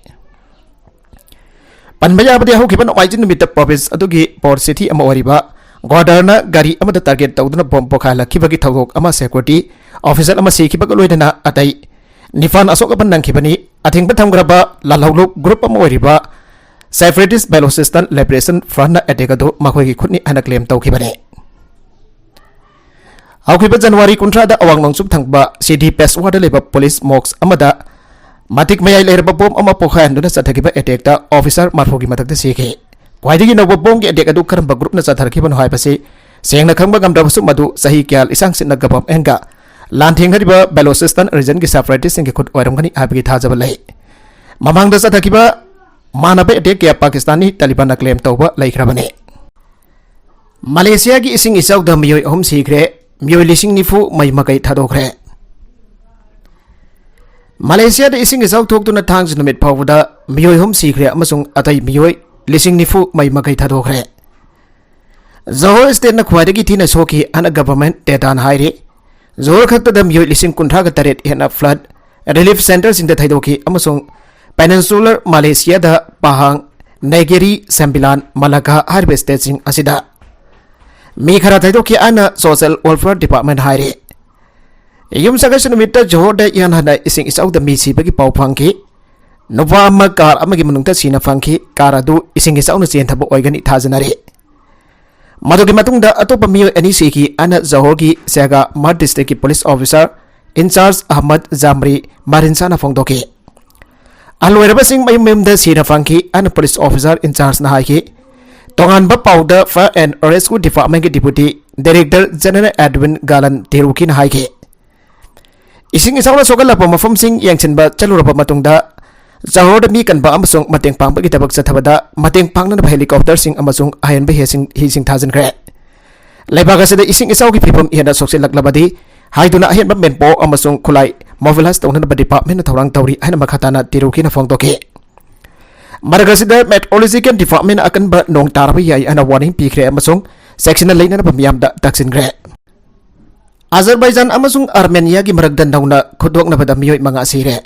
ꯄꯟꯕ ꯌꯥꯕꯗꯤ, ꯍꯧꯈꯤꯕ ꯅꯣꯡꯃꯥꯏꯖꯤꯡ ꯅꯨꯃꯤꯠꯇ ꯄ꯭ꯔꯣꯚꯤꯟꯁ ꯑꯗꯨꯒꯤ ꯄꯣꯔꯠ ꯁꯤꯇꯤ ꯑꯃ ꯑꯣꯏꯔꯤꯕ ꯒ꯭ꯋꯥꯗꯔꯅ ꯒꯥꯔꯤ ꯑꯃꯗ ꯇꯥꯔꯒꯦꯠ ꯇꯧꯗꯨꯅ ꯕꯣꯝ ꯄꯣꯈꯥꯏꯍꯜꯂꯛꯈꯤꯕꯒꯤ ꯊꯧꯗꯣꯛ ꯑꯃ ꯁꯦꯀ꯭ꯌꯨꯔꯤꯇꯤ ꯑꯣꯐꯤꯁꯔ ꯑꯃ ꯁꯤꯈꯤꯕꯒ ꯂꯣꯏꯅꯅ ꯑꯇꯩ ꯅꯤꯄꯥꯟ ꯑꯁꯣꯛ ꯑꯄꯟ ꯅꯪꯈꯤꯕꯅꯤ꯫ ꯑꯊꯤꯡꯕ ꯊꯝꯈ꯭ꯔꯕ ꯂꯥꯜꯍꯧꯂꯨꯞ ꯒ꯭ꯔꯨꯞ ꯑꯃ ꯑꯣꯏꯔꯤꯕ Separatist Balochistan Liberation Front ꯅ ꯑꯦꯇꯦꯛ ꯑꯗꯨ ꯃꯈꯣꯏꯒꯤ ꯈꯨꯠꯅꯤ ꯍꯥꯏꯅ ꯀ꯭ꯂꯦꯝ ꯇꯧꯈꯤꯕꯅꯤ꯫ ꯍꯧꯈꯤꯕ ꯖꯅꯋꯥꯔꯤ ꯀꯨꯟꯊ꯭ꯔꯥꯗ ꯑꯋꯥꯡ ꯅꯣꯡꯆꯨꯞ ꯊꯪꯕ ꯁꯤꯗꯤ ꯄꯦꯁꯋꯥꯗ ꯂꯩꯕ ꯄꯨꯂꯤꯁ ꯃꯣꯛꯁ ꯑꯃꯗ ꯃꯇꯤꯛ ꯃꯌꯥꯏ ꯂꯩꯔꯕ ꯕꯣꯝ ꯑꯃ ꯄꯣꯈꯥꯏꯍꯟꯗꯨꯅ ꯆꯠꯊꯈꯤꯕ ꯑꯦꯇꯦꯛꯇ ꯑꯣꯐꯤꯁꯔ ꯃꯔꯐꯨꯒꯤ ꯃꯊꯛꯇ ꯁꯤꯈꯤ꯫ ꯈ꯭ꯋꯥꯏꯗꯒꯤ ꯅꯧꯕ ꯕꯣꯝꯒꯤ ꯑꯦꯇꯦꯛ ꯑꯗꯨ ꯀꯔꯝꯕ ꯒ꯭ꯔꯨꯞꯅ ꯆꯠꯊꯔꯛꯈꯤꯕꯅꯣ ꯍꯥꯏꯕꯁꯤ ꯁꯦꯡꯅ ꯈꯪꯕ ꯉꯝꯗ꯭ꯔꯕꯁꯨ, ꯃꯗꯨ ꯆꯍꯤ ꯀꯌꯥ ꯏꯁꯥꯡ ꯁꯤꯠꯅ ꯒꯚꯔꯟꯃꯦꯟꯒ ꯂꯥꯟꯊꯦꯡꯅꯔꯤꯕ ꯕꯦꯂꯣꯆꯤꯁꯇꯥꯟ ꯔꯤꯖꯟꯒꯤ ꯁꯦꯄꯔꯦꯇꯤꯁꯁꯤꯡꯒꯤ ꯈꯨꯠ ꯑꯣꯏꯔꯝꯒꯅꯤ ꯍꯥꯏꯕꯒꯤ ꯊꯥꯖꯕ ꯂꯩ꯫ ꯃꯃꯥꯡꯗ ꯆꯠꯊꯈꯤꯕ ꯃꯥꯟꯅꯕ ꯑꯦꯇꯦꯛ ꯀꯌꯥ ꯄꯥꯀꯤꯁꯇꯥꯟꯅꯤ ꯇꯥꯂꯤꯕꯥꯟꯅ ꯀ꯭ꯂꯦꯝ ꯇꯧꯕ ꯂꯩꯈ꯭ꯔꯕꯅꯤ꯫ ꯃꯂꯦꯁꯤꯌꯥꯒꯤ ꯏꯁꯤꯡ ꯏꯆꯥꯎꯗ ꯃꯤꯑꯣꯏ ꯑꯍꯨꯝ ꯁꯤꯈ꯭ꯔꯦ, ꯃꯤꯑꯣꯏ ꯂꯤꯁꯤꯡ ꯅꯤꯐꯨ ꯃꯩ ꯃꯀꯩ ꯊꯥꯗꯣꯛꯈ꯭ꯔꯦ꯫ ꯃꯂꯦꯁꯤꯌꯥꯗ ꯏꯁꯤꯡ ꯏꯆꯥꯎ ꯊꯣꯛꯇꯨꯅ ꯊꯥꯡꯖ ꯅꯨꯃꯤꯠ ꯐꯥꯎꯕꯗ ꯃꯤꯑꯣꯏ ꯑꯍꯨꯝ ꯁꯤꯈ꯭ꯔꯦ ꯑꯃꯁꯨꯡ ꯑꯇꯩ ꯃꯤꯑꯣꯏ ꯂꯤꯁꯤꯡ ꯅꯤꯐꯨ ꯃꯩ ꯃꯀꯩ ꯊꯥꯗꯣꯛꯈ꯭ꯔꯦ꯫ ꯖꯣꯍꯣꯔ ꯁ꯭ꯇꯦꯠꯅ ꯈ꯭ꯋꯥꯏꯗꯒꯤ ꯊꯤꯅ ꯁꯣꯛꯈꯤ ꯍꯥꯏꯅ ꯒꯚꯔꯟꯃꯦꯟꯠ ꯗꯦꯇꯥꯅ ꯍꯥꯏꯔꯤ꯫ ꯖꯣꯍꯣꯔ ꯈꯛꯇꯗ ꯃꯤꯑꯣꯏ ꯂꯤꯁꯤꯡ ꯀꯨꯟꯊ꯭ꯔꯥꯒ ꯇꯔꯦꯠ ꯍꯦꯟꯅ ꯐ꯭ꯂꯗ ꯔꯤꯂꯤꯐ ꯁꯦꯟꯇꯔꯁꯤꯡꯗ ꯊꯩꯗꯣꯛꯈꯤ ꯑꯃꯁꯨꯡ ꯄꯦꯅꯤꯟꯁꯨꯂꯔ ꯃꯂꯦꯁꯤꯌꯥꯗ ꯄꯥꯍꯥꯡ, ꯅꯦꯒꯦꯔꯤ, ꯁꯦꯝꯕꯤꯂꯥꯟ, ꯃꯂꯥꯀꯥ ꯍꯥꯏꯔꯤꯕ ꯁ꯭ꯇꯦꯠꯁꯤꯡ ꯑꯁꯤꯗ ꯃꯤ ꯈꯔ ꯊꯩꯗꯣꯛꯈꯤ ꯍꯥꯏꯅ ꯁꯣꯁꯤꯌꯦꯜ ꯋꯦꯜꯐꯤꯌꯔ ꯗꯤꯄꯥꯔꯠꯃꯦꯟꯠ ꯍꯥꯏꯔꯤ꯫ ꯌꯨꯝꯁꯀꯩꯁ ꯅꯨꯃꯤꯠꯇ ꯖꯣꯍꯣꯔꯗ ꯏꯍꯥꯟ ꯍꯥꯟꯅ ꯏꯁꯤꯡ ꯏꯆꯥꯎꯗ ꯃꯤ ꯁꯤꯕꯒꯤ ꯄꯥꯎ ꯐꯪꯈꯤ꯫ ꯅꯨꯄꯥ ꯑꯃ ꯀꯥꯔ ꯑꯃꯒꯤ ꯃꯅꯨꯡꯗ ꯁꯤꯅ ꯐꯪꯈꯤ꯫ ꯀꯥꯔ ꯑꯗꯨ ꯏꯁꯤꯡ ꯏꯆꯥꯎꯅ ꯆꯦꯟꯊꯕ ꯑꯣꯏꯒꯅꯤ ꯊꯥꯖꯅꯔꯤ꯫ ꯃꯗꯨꯒꯤ ꯃꯇꯨꯡꯗ ꯑꯇꯣꯞꯄ ꯃꯤꯑꯣꯏ ꯑꯅꯤ ꯁꯤꯈꯤ ꯍꯥꯏꯅ ꯖꯣꯍꯣꯔꯒꯤ ꯁꯦꯒꯥ ꯃꯥꯔꯠ ꯗꯤꯁꯇ꯭ꯔꯤꯛꯀꯤ ꯄꯨꯂꯤꯁ ꯑꯣꯐꯤꯁꯥꯔ ꯏꯟꯆꯥꯔꯖ ꯑꯍꯃꯗ ꯖꯥꯝꯔꯤ ꯃꯥꯔꯤꯟꯁꯥꯅ ꯐꯣꯡꯗꯣꯛꯈꯤ꯫ ꯑꯍꯜ ꯑꯣꯏꯔꯕꯁꯤꯡ ꯃꯌꯨꯝ ꯃꯌꯨꯝꯗ ꯁꯤꯅ ꯐꯪꯈꯤ ꯍꯥꯏꯅ ꯄꯨꯂꯤꯁ ꯑꯣꯐꯤꯁꯥꯔ ꯏꯟꯆꯥꯔꯖꯅ ꯍꯥꯏꯈꯤ꯫ ꯇꯣꯉꯥꯟꯕ ꯄꯥꯎꯗ, ꯐꯥꯌꯔ ꯑꯦꯟ ꯔꯦꯁꯀ꯭ꯌꯨ ꯗꯤꯄꯥꯔꯠꯃꯦꯟꯠꯀꯤ deputy director general Edwin Galan ꯇꯦꯔꯨꯀꯤꯅ ꯍꯥꯏꯈꯤ, ꯏꯁꯤꯡ ꯏꯆꯥꯎꯅ ꯁꯣꯛꯍꯜꯂꯛꯄ ꯃꯐꯝꯁꯤꯡ ꯌꯦꯡꯁꯤꯟꯕ ꯆꯠꯂꯨꯔꯕ ꯃꯇꯨꯡꯗ, ꯖꯣꯍꯣꯔꯗ ꯃꯤ ꯀꯟꯕ ꯑꯃꯁꯨꯡ ꯃꯇꯦꯡ ꯄꯥꯡꯕꯒꯤ ꯊꯕꯛ ꯆꯠꯊꯕꯗ ꯃꯇꯦꯡ ꯄꯥꯡꯅꯅꯕ ꯍꯦꯂꯤꯀꯣꯞꯇꯔꯁꯤꯡ ꯑꯃꯁꯨꯡ ꯑꯍꯦꯟꯕ ꯍꯤꯁꯤꯡ-, ꯍꯤꯁꯤꯡ ꯊꯥꯖꯤꯟꯈ꯭ꯔꯦ꯫ ꯂꯩꯕꯥꯛ ꯑꯁꯤꯗ ꯏꯁꯤꯡ ꯏꯆꯥꯎꯒꯤ ꯐꯤꯕꯝ ꯍꯦꯟꯅ ꯁꯣꯛꯆꯤꯜꯂꯛꯂꯕꯗꯤ ꯍꯥꯏꯗꯨꯅ ꯑꯍꯦꯟꯕ ꯃꯦꯟꯄꯣ ꯑꯃꯁꯨꯡ ꯈꯨꯠꯂꯥꯏ ꯃꯣꯕꯤꯂꯥꯏꯖ ꯇꯧꯅꯅꯕ ꯗꯤꯄꯥꯔꯠꯃꯦꯟꯠꯅ ꯊꯧꯔꯥꯡ ꯇꯧꯔꯤ ꯍꯥꯏꯅ ꯃꯈꯥ ꯇꯥꯅ ꯇꯦꯔꯨꯀꯤꯅ ꯐꯣꯡꯗꯣꯛꯈꯤ꯫ ꯃꯔꯛ ꯑꯁꯤꯗ, ꯃꯦꯠꯑꯣꯂꯣꯖꯤꯀꯦꯜ ꯗꯤꯄꯥꯔꯠꯃꯦꯟꯠꯅ ꯑꯀꯟꯕ ꯅꯣꯡ ꯇꯥꯔꯕ ꯌꯥꯏ ꯍꯥꯏꯅ ꯋꯥꯔꯅꯤꯡ ꯄꯤꯈ꯭ꯔꯦ ꯑꯃꯁꯨꯡ ꯆꯦꯛꯁꯤꯟꯅ ꯂꯩꯅꯅꯕ ꯃꯤꯌꯥꯝꯗ ꯇꯛꯁꯤꯟꯈ꯭ꯔꯦ꯫ ꯑꯖꯔꯕꯥꯏꯖꯥꯟ ꯑꯃꯁꯨꯡ ꯑꯥꯔꯃꯦꯅꯤꯌꯥꯒꯤ ꯃꯔꯛꯇ ꯅꯧꯅ ꯈꯨꯗꯣꯛꯅꯕꯗ ꯃꯤꯑꯣꯏ ꯃꯉꯥ ꯁꯤꯔꯦ꯫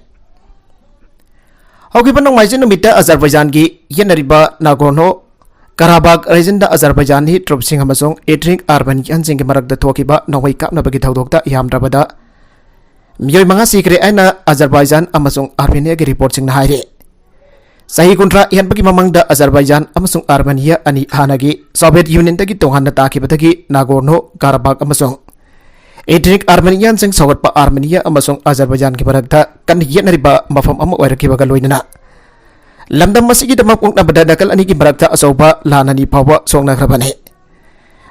ꯍꯧꯈꯤꯕ ꯅꯣꯡꯃꯥꯏꯖꯤꯡ ꯅꯨꯃꯤꯠꯇ ꯑꯖꯔꯕꯥꯏꯖꯥꯟꯒꯤ ꯌꯦꯠꯅꯔꯤꯕ ꯅꯥꯒꯣꯔꯅꯣ ꯀꯔꯥꯕꯥꯒ ꯔꯦꯖꯟꯗ ꯑꯖꯔꯕꯥꯏꯖꯥꯟꯒꯤ ꯇ꯭ꯔꯨꯞꯁꯤꯡ ꯑꯃꯁꯨꯡ ꯏꯊꯅꯤꯛ ꯑꯥꯔꯃꯦꯅꯤꯌꯟꯁꯤꯡꯒꯤ ꯃꯔꯛꯇ ꯊꯣꯛꯈꯤꯕ ꯅꯣꯡꯃꯩ ꯀꯥꯞꯅꯕꯒꯤ ꯊꯧꯗꯣꯛꯇ ꯌꯥꯝꯗ꯭ꯔꯕꯗ ꯃꯤꯑꯣꯏ ꯃꯉꯥ ꯁꯤꯈ꯭ꯔꯦ ꯍꯥꯏꯅ ꯑꯖꯔꯕꯥꯏꯖꯥꯟ ꯑꯃꯁꯨꯡ ꯑꯥꯔꯃꯦꯅꯤꯌꯥꯒꯤ ꯔꯤꯄꯣꯔꯠꯁꯤꯡꯅ ꯍꯥꯏꯔꯤ꯫ ꯆꯍꯤ ꯀꯨꯟꯊ꯭ꯔꯥ ꯍꯦꯟꯕꯒꯤ ꯃꯃꯥꯡꯗ ꯑꯖꯔꯕꯥꯏꯖꯥꯟ ꯑꯃꯁꯨꯡ ꯑꯥꯔꯃꯦꯅꯤꯌꯥ ꯑꯅꯤ ꯍꯥꯟꯅꯒꯤ ꯁꯣꯚꯤꯌꯦꯠ ꯌꯨꯅꯤꯌꯟꯗꯒꯤ ꯇꯣꯉꯥꯟꯅ ꯇꯥꯈꯤꯕꯗꯒꯤ ꯅꯥꯒꯣꯔꯅꯣ ꯀꯥꯔꯥꯕꯥꯒ ꯑꯃꯁꯨꯡ ꯏꯊꯅꯤꯛ ꯑꯥꯔꯃꯦꯅꯤꯌꯟꯁꯤꯡ ꯁꯧꯒꯠꯄ ꯑꯥꯔꯃꯦꯅꯤꯌꯥ ꯑꯃꯁꯨꯡ ꯑꯖꯔꯕꯥꯏꯖꯥꯟꯒꯤ ꯃꯔꯛꯇ ꯀꯟꯅ ꯌꯦꯠꯅꯔꯤꯕ ꯃꯐꯝ ꯑꯃ ꯑꯣꯏꯔꯛꯈꯤꯕꯒ ꯂꯣꯏꯅꯅ ꯂꯝꯗꯝ ꯑꯁꯤꯒꯤꯗꯃꯛ ꯃꯨꯛꯅꯕꯗ ꯅꯥꯀꯜ ꯑꯅꯤꯒꯤ ꯃꯔꯛꯇ ꯑꯆꯧꯕ ꯂꯥꯟ ꯑꯅꯤ ꯐꯥꯎꯕ ꯁꯣꯛꯅꯈ꯭ꯔꯕꯅꯤ꯫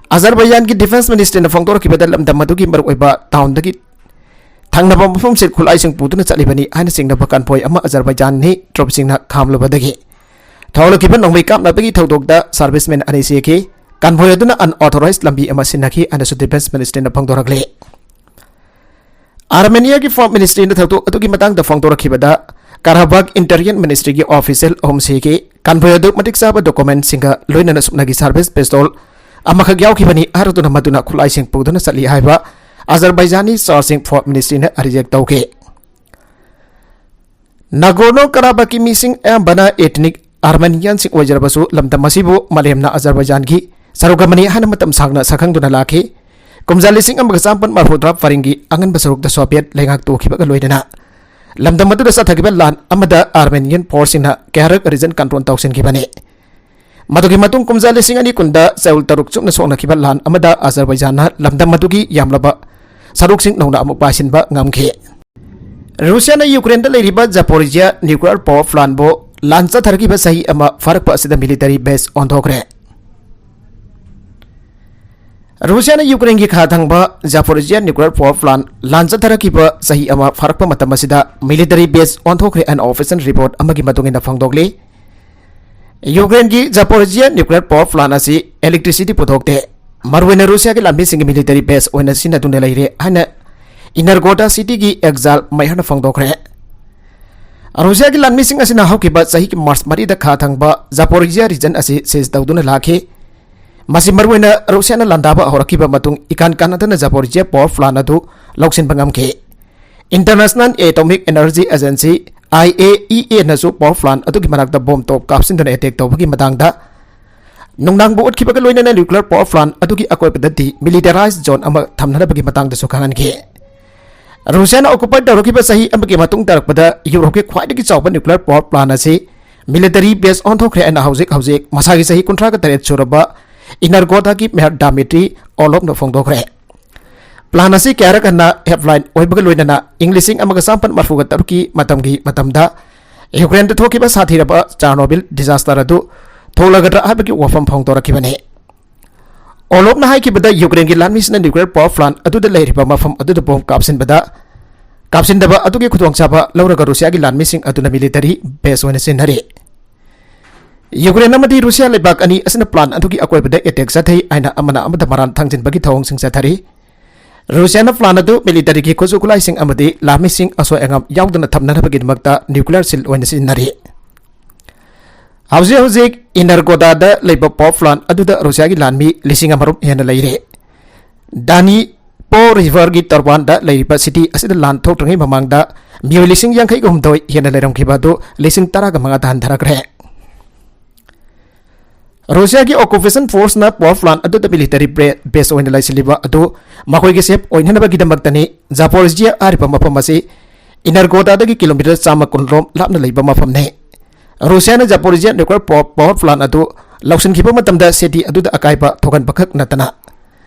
ꯑꯖꯔꯕꯥꯏꯖꯥꯟꯒꯤ ꯗꯤꯐꯦꯟꯁ ꯃꯤꯅꯤꯁꯇ꯭ꯔꯤꯅ ꯐꯣꯡꯗꯣꯔꯛꯈꯤꯕꯗ ꯂꯝꯗꯝ ꯑꯗꯨꯒꯤ ꯃꯔꯨꯑꯣꯏꯕ ꯇꯥꯎꯟꯗꯒꯤ ꯊꯪꯅꯕ ꯃꯐꯝꯁꯤꯡ ꯈꯨꯠꯂꯥꯏꯁꯤꯡ ꯄꯨꯗꯨꯅ ꯆꯠꯂꯤꯕꯅꯤ ꯍꯥꯏꯅ ꯆꯤꯡꯅꯕ ꯀꯟꯚꯣꯏ ꯑꯃ ꯑꯖꯔꯕꯥꯏꯖꯥꯟꯅꯤ ꯇ꯭ꯔꯨꯞꯁꯤꯡꯅ ꯈꯥꯝꯂꯨꯕꯗꯒꯤ ꯊꯣꯛꯂꯛꯈꯤꯕ ꯅꯣꯡꯃꯩ ꯀꯥꯞꯅꯕꯒꯤ ꯊꯧꯗꯣꯛꯇ ꯁꯥꯔꯚꯤꯁꯃꯦꯟ ꯑꯅꯤ ꯁꯤꯈꯤ꯫ ꯀꯟꯚꯣꯏ ꯑꯗꯨꯅ ꯑꯟꯑꯣꯊꯣꯔꯥꯏꯖ ꯂꯝꯕꯤ ꯑꯃ ꯁꯤꯖꯤꯟꯅꯈꯤ ꯍꯥꯏꯅꯁꯨ ꯗꯤꯐꯦꯟꯁ ꯃꯤꯅꯤꯁꯇ꯭ꯔꯤꯅ ꯐꯣꯡꯗꯣꯔꯛꯂꯤ꯫ ꯑꯥꯔꯃꯦꯅꯤꯌꯥꯒꯤ ꯐꯣꯔꯦꯟ ꯃꯤꯅꯤꯁꯇ꯭ꯔꯤꯅ ꯊꯧꯗꯣꯛ ꯑꯗꯨꯒꯤ ꯃꯇꯥꯡꯗ ꯐꯣꯡꯗꯣꯔꯛꯈꯤꯕꯗ, ꯀꯥꯔꯥꯕꯥꯒ ꯏꯟꯇꯤꯔꯤꯌꯔ ꯃꯤꯅꯤꯁꯇ꯭ꯔꯤꯒꯤ ꯑꯣꯐꯤꯁꯤꯌꯦꯜ ꯑꯍꯨꯝ ꯁꯤꯈꯤ꯫ ꯀꯟꯚꯣꯏ ꯑꯗꯨ ꯃꯇꯤꯛ ꯆꯥꯕ ꯗꯣꯀꯨꯃꯦꯟꯁꯤꯡꯒ ꯂꯣꯏꯅꯅ ꯁꯨꯞꯅꯒꯤ ꯁꯥꯔꯚꯤꯁ ꯄꯤꯁꯇꯣꯜ ꯑꯃꯈꯛ ꯌꯥꯎꯈꯤꯕꯅꯤ ꯍꯥꯏꯔꯗꯨꯅ ꯃꯗꯨꯅ ꯈꯨꯠꯂꯥꯏꯁꯤꯡ ꯄꯨꯗꯨꯅ ꯆꯠꯂꯤ ꯍꯥꯏꯕ ꯑꯖꯔꯕꯥꯏꯖꯥꯅꯤ ꯆꯥꯔꯖꯤꯡ ꯐꯣꯔꯦꯟ ꯃꯤꯅꯤꯁꯇ꯭ꯔꯤꯅ ꯔꯤꯖꯦꯛ ꯇꯧꯈꯤ꯫ ꯅꯥꯒꯣꯔꯅꯣ ꯀꯔꯥꯕꯥꯛꯀꯤ ꯃꯤꯁꯤꯡ ꯑꯌꯥꯝꯕꯅ ꯏꯊꯅꯤꯛ ꯑꯥꯔꯃꯦꯅꯤꯌꯟꯁꯤꯡ ꯑꯣꯏꯖꯔꯕꯁꯨ, ꯂꯝꯗꯝ ꯑꯁꯤꯕꯨ ꯃꯥꯂꯦꯝꯅ ꯑꯖꯔꯕꯥꯏꯖꯥꯟꯒꯤ ꯁꯔꯨꯛ ꯑꯃꯅꯤ ꯍꯥꯏꯅ ꯃꯇꯝ ꯁꯥꯡꯅ ꯁꯛꯈꯪꯗꯨꯅ ꯂꯥꯛꯈꯤ꯫ ꯀꯨꯝꯖꯥ ꯂꯤꯁꯤꯡ ꯑꯃꯒ ꯆꯥꯃꯥꯄꯟ ꯃꯔꯤꯐꯨꯇꯔꯥ ꯄꯔꯤꯡꯒꯤ ꯑꯉꯟꯕ ꯁꯔꯨꯛꯇ ꯁꯣꯚꯤꯌꯦꯠ ꯂꯩꯉꯥꯛ ꯇꯣꯛꯈꯤꯕꯒ ꯂꯣꯏꯅꯅ ꯂꯝꯗꯝ ꯑꯗꯨꯗ ꯆꯠꯊꯈꯤꯕ ꯂꯥꯟ ꯑꯃꯗ ꯑꯥꯔꯃꯦꯅꯤꯌꯟ ꯐꯣꯔꯁꯁꯤꯡꯅ ꯀꯌꯥꯔꯛ ꯔꯤꯖꯟ ꯀꯟꯇ꯭ꯔꯣꯜ ꯇꯧꯁꯤꯟꯈꯤꯕꯅꯤ꯫ ꯃꯗꯨꯒꯤ ꯃꯇꯨꯡ ꯀꯨꯝꯖꯥ ꯂꯤꯁꯤꯡ ꯑꯅꯤ ꯀꯨꯟꯗ ꯆꯌꯣꯜ ꯇꯔꯨꯛ ꯆꯨꯞꯅ ꯁꯣꯛꯅꯈꯤꯕ ꯂꯥꯟ ꯑꯃꯗ ꯑꯖꯔꯕꯥꯏꯖꯥꯟꯅ ꯂꯝꯗꯝ ꯑꯗꯨꯒꯤ ꯌꯥꯝꯂꯕ ꯁꯔꯨꯛꯁꯤꯡ ꯅꯧꯅ ꯑꯃꯨꯛ ꯄꯥꯏꯁꯤꯟꯕ ꯉꯝꯈꯤ꯫ ꯔꯨꯁꯤꯌꯥꯅ ꯌꯨꯀ꯭ꯔꯦꯟꯗ ꯂꯩꯔꯤꯕ ꯖꯥꯄꯣꯔꯤꯖꯤꯌꯥ ꯅ꯭ꯌꯨꯀ꯭ꯂꯤꯌꯔ ꯄꯥꯋꯔ ꯄ꯭ꯂꯥꯟꯕꯨ ꯂꯥꯟ ꯆꯠꯊꯔꯛꯈꯤꯕ ꯆꯍꯤ ꯑꯃ ꯐꯥꯔꯛꯄ ꯑꯁꯤꯗ ꯃꯤꯂꯤꯇꯔꯤ ꯕꯦꯁ ꯑꯣꯟꯊꯣꯛꯈ꯭ꯔꯦ꯫ ꯔꯨꯁꯤꯌꯥꯅ ꯌꯨꯀ꯭ꯔꯦꯟꯒꯤ ꯈꯥ ꯊꯪꯕ ꯖꯥꯄꯣꯔꯤꯖꯤꯌꯥ ꯅ꯭ꯌꯨꯀ꯭ꯂꯤꯌꯔ ꯄꯥꯋꯔ ꯄ꯭ꯂꯥꯟ ꯂꯥꯟ ꯆꯠꯊꯔꯛꯈꯤꯕ ꯆꯍꯤ ꯑꯃ ꯐꯥꯔꯛꯄ ꯃꯇꯝ ꯑꯁꯤꯗ ꯃꯤꯂꯤꯇꯔꯤ ꯕꯦꯁ ꯑꯣꯟꯊꯣꯛꯈ꯭ꯔꯦ ꯍꯥꯏꯅ ꯑꯣꯐꯤꯁꯤꯌꯦꯜ ꯔꯤꯄꯣꯔꯠ ꯑꯃꯒꯤ ꯃꯇꯨꯡ ꯏꯟꯅ ꯐꯣꯡꯗꯣꯛꯂꯤ꯫ ꯌꯨꯀ꯭ꯔꯦꯟꯒꯤ ꯖꯥꯄꯣꯔꯤꯖꯤꯌꯥ ꯅ꯭ꯌꯨꯀ꯭ꯂꯤꯌꯔ ꯄꯥꯋꯔ ꯄ꯭ꯂꯥꯟ ꯑꯁꯤ ꯏꯂꯦꯛꯇ꯭ꯔꯤꯁꯤꯇꯤ ꯄꯨꯊꯣꯛꯇꯦ꯫ ꯃꯔꯨꯑꯣꯏꯅ ꯔꯨꯁꯤꯌꯥꯒꯤ ꯂꯥꯟꯃꯤꯁꯤꯡꯒꯤ ꯃꯤꯂꯤꯇꯔꯤ ꯕꯦꯁ ꯑꯣꯏꯅ ꯁꯤꯖꯤꯟꯅꯗꯨꯅ ꯂꯩꯔꯦ ꯍꯥꯏꯅ ꯏꯅꯔꯒꯣꯇꯥ ꯁꯤꯇꯤꯒꯤ ꯑꯦꯛꯖꯥꯏꯜ ꯃꯦꯌꯔꯅ ꯐꯣꯡꯗꯣꯛꯈ꯭ꯔꯦ꯫ ꯔꯨꯁꯤꯌꯥꯒꯤ ꯂꯥꯟꯃꯤꯁꯤꯡ ꯑꯁꯤꯅ ꯍꯧꯈꯤꯕ ꯆꯍꯤꯒꯤ ꯃꯥꯔꯆ ꯃꯔꯤꯗ ꯈꯥ ꯊꯪꯕ ꯖꯥꯄꯣꯔꯤꯖꯤꯌꯥ ꯔꯤꯖꯟ ꯑꯁꯤ ꯁꯤꯖ ꯇꯧꯗꯨꯅ ꯂꯥꯛꯈꯤ꯫ ꯃꯁꯤ ꯃꯔꯨꯑꯣꯏꯅ ꯔꯨꯁꯤꯌꯥꯅ ꯂꯥꯟꯗꯥꯕ ꯍꯧꯔꯛꯈꯤꯕ ꯃꯇꯨꯡ ꯏꯀꯥꯟ ꯀꯥꯟꯅꯗꯅ ꯖꯥꯄꯣꯔꯤꯖꯤꯌꯥ ꯄꯥꯋꯔ ꯄ꯭ꯂꯥꯟ ꯑꯗꯨ ꯂꯧꯁꯤꯟꯕ ꯉꯝꯈꯤ꯫ International atomic energy agency IAEA ꯅꯁꯨ power plant ꯑꯗꯨꯒꯤ ꯃꯅꯥꯛꯇ bomb ꯇꯣꯞ ꯀꯥꯞꯁꯤꯟꯗꯨꯅ attack ꯇꯧꯕꯒꯤ ꯃꯇꯥꯡꯗ ꯅꯨꯡꯅꯥꯡꯕ ꯎꯠꯈꯤꯕꯒ ꯂꯣꯏꯅꯅ nuclear power plant ꯑꯗꯨꯒꯤ ꯑꯀꯣꯏꯕꯗꯗꯤ militarized zone ꯑꯃ ꯊꯝꯅꯅꯕꯒꯤ ꯃꯇꯥꯡꯗꯁꯨ ꯈꯪꯍꯟꯈꯤ꯫ ꯔꯨꯁꯤꯌꯥꯅ occupy ꯇꯧꯔꯛꯈꯤꯕ ꯆꯍꯤ ꯑꯃꯒꯤ ꯃꯇꯨꯡ ꯇꯥꯔꯛꯄꯗ ꯌꯨꯔꯣꯞꯀꯤ ꯈ꯭ꯋꯥꯏꯗꯒꯤ ꯆꯥꯎꯕ nuclear power plant ꯑꯁꯤ military base ꯑꯣꯟꯊꯣꯛꯈ꯭ꯔꯦ ꯍꯥꯏꯅ ꯍꯧꯖꯤꯛ ꯍꯧꯖꯤꯛ ꯃꯁꯥꯒꯤ ꯆꯍꯤ ꯀꯨꯟꯊ꯭ꯔꯥꯒ ꯇꯔꯦꯠ ꯁꯨꯔꯕ ꯏꯅꯔꯒꯣꯗꯥꯒꯤ mayor Dmitry Olovꯅ ꯐꯣꯡꯗꯣꯛꯈ꯭ꯔꯦ꯫ Plant ꯑꯁꯤ ꯀꯌꯥꯔꯛ ꯍꯟꯅ helpline ꯑꯣꯏꯕꯒ ꯂꯣꯏꯅꯅ ꯏꯪ ꯂꯤꯁꯤꯡ ꯑꯃꯒ ꯆꯥꯃꯥꯄꯟ ꯃꯔꯤꯐꯨꯒ ꯇꯔꯨꯛꯀꯤ ꯃꯇꯝꯒꯤ ꯃꯇꯝꯗ ꯌꯨꯀ꯭ꯔꯦꯟꯗ ꯊꯣꯛꯈꯤꯕ ꯁꯥꯊꯤꯔꯕ ꯆꯥꯔꯅꯣꯕꯤꯜ disaster ꯑꯗꯨ ꯊꯣꯛꯂꯒꯗ꯭ꯔꯥ ꯍꯥꯏꯕꯒꯤ ꯋꯥꯐꯝ ꯐꯣꯡꯗꯣꯔꯛꯈꯤꯕꯅꯤ꯫ ꯑꯣꯂꯣꯞꯅ ꯍꯥꯏꯈꯤꯕꯗ ꯌꯨꯀ꯭ꯔꯦꯟꯒꯤ ꯂꯥꯟꯃꯤꯁꯤꯡꯅ nuclear power plant ꯑꯗꯨꯗ ꯂꯩꯔꯤꯕ ꯃꯐꯝ ꯑꯗꯨꯗ bomb ꯀꯥꯞꯁꯤꯟꯕꯗ ꯀꯥꯞꯁꯤꯟꯗꯕ ꯑꯗꯨꯒꯤ ꯈꯨꯗꯣꯡꯆꯥꯕ ꯂꯧꯔꯒ ꯔꯨꯁꯤꯌꯥꯒꯤ ꯂꯥꯟꯃꯤꯁꯤꯡ ꯑꯗꯨꯅ military base ꯑꯣꯏꯅ ꯁꯤꯖꯤꯟꯅꯔꯤ꯫ ꯌꯨꯀ꯭ꯔꯦꯟ ꯑꯃꯗꯤ ꯔꯨꯁꯤꯌꯥ ꯂꯩꯕꯥꯛ ꯑꯅꯤ ꯑꯁꯤꯅ plant ꯑꯗꯨꯒꯤ ꯑꯀꯣꯏꯕꯗ attack ꯆꯠꯊꯩ ꯍꯥꯏꯅ ꯑꯃꯅ ꯑꯃꯗ ꯃꯔꯥꯜ ꯊꯥꯡꯖꯤꯟꯕꯒꯤ ꯊꯧꯑꯣꯡꯁꯤꯡ ꯆꯠꯊꯔꯤ꯫ ꯔꯨꯁꯤꯌꯥꯅ plant ꯑꯗꯨ militaryꯒꯤ ꯈꯨꯠꯁꯨ ꯈꯨꯠꯂꯥꯏꯁꯤꯡ ꯑꯃꯗꯤ ꯂꯥꯟꯃꯤꯁꯤꯡ ꯑꯁꯣꯏ ꯑꯉꯥꯝ ꯌꯥꯎꯗꯅ ꯊꯝꯅꯅꯕꯒꯤꯗꯃꯛꯇ nuclear shield ꯑꯣꯏꯅ ꯁꯤꯖꯤꯟꯅꯔꯤ꯫ ꯍꯧꯖꯤꯛ ꯍꯧꯖꯤꯛ ꯏꯅꯔꯒꯣꯗꯥꯗ ꯂꯩꯕ power plant ꯑꯗꯨꯗ ꯔꯨꯁꯤꯌꯥꯒꯤ ꯂꯥꯟꯃꯤ ꯂꯤꯁꯤꯡ ꯑꯃꯔꯣꯝ ꯍꯦꯟꯅ ꯂꯩꯔꯦ꯫ Dnipro Riverꯒꯤ ꯇꯣꯔꯕꯥꯟꯗ ꯂꯩꯔꯤꯕ city ꯑꯁꯤꯗ ꯂꯥꯟ ꯊꯣꯛꯇ꯭ꯔꯤꯉꯩ ꯃꯃꯥꯡꯗ ꯃꯤꯑꯣꯏ ꯂꯤꯁꯤꯡ ꯌꯥꯡꯈꯩꯒ ꯍꯨꯝꯗꯣꯏ ꯍꯦꯟꯅ ꯂꯩꯔꯝꯈꯤꯕ ꯑꯗꯨ ꯂꯤꯁꯤꯡ ꯇꯔꯥꯒ ꯃꯉꯥꯗ ꯍꯟꯊꯔꯛꯈ꯭ꯔꯦ꯫ ꯔꯨꯁꯤꯌꯥꯒꯤ occupation forceꯅ power plant ꯑꯗꯨꯗ military bre-, base ꯑꯣꯏꯅ ꯂꯩꯁꯤꯜꯂꯤꯕ ꯑꯗꯨ ꯃꯈꯣꯏꯒꯤ safe ꯑꯣꯏꯅꯅꯕꯒꯤꯗꯃꯛꯇꯅꯤ꯫ Zaporizhzhia ꯍꯥꯏꯔꯤꯕ ꯃꯐꯝ ꯑꯁꯤ ꯏꯅꯔꯒꯣꯗꯥꯗꯒꯤ kilometre ꯆꯥꯝꯃ ꯀꯨꯟ ꯔꯣꯝ ꯂꯥꯞꯅ ꯂꯩꯕ ꯃꯐꯝꯅꯤ꯫ ꯔꯨꯁꯤꯌꯥꯅ Zaporizhzhia nuclear power, power plant ꯑꯗꯨ ꯂꯧꯁꯤꯟꯈꯤꯕ ꯃꯇꯝꯗ city ꯑꯗꯨꯗ ꯑꯀꯥꯏꯕ ꯊꯣꯛꯍꯟꯕꯈꯛ ꯅꯠꯇꯅ,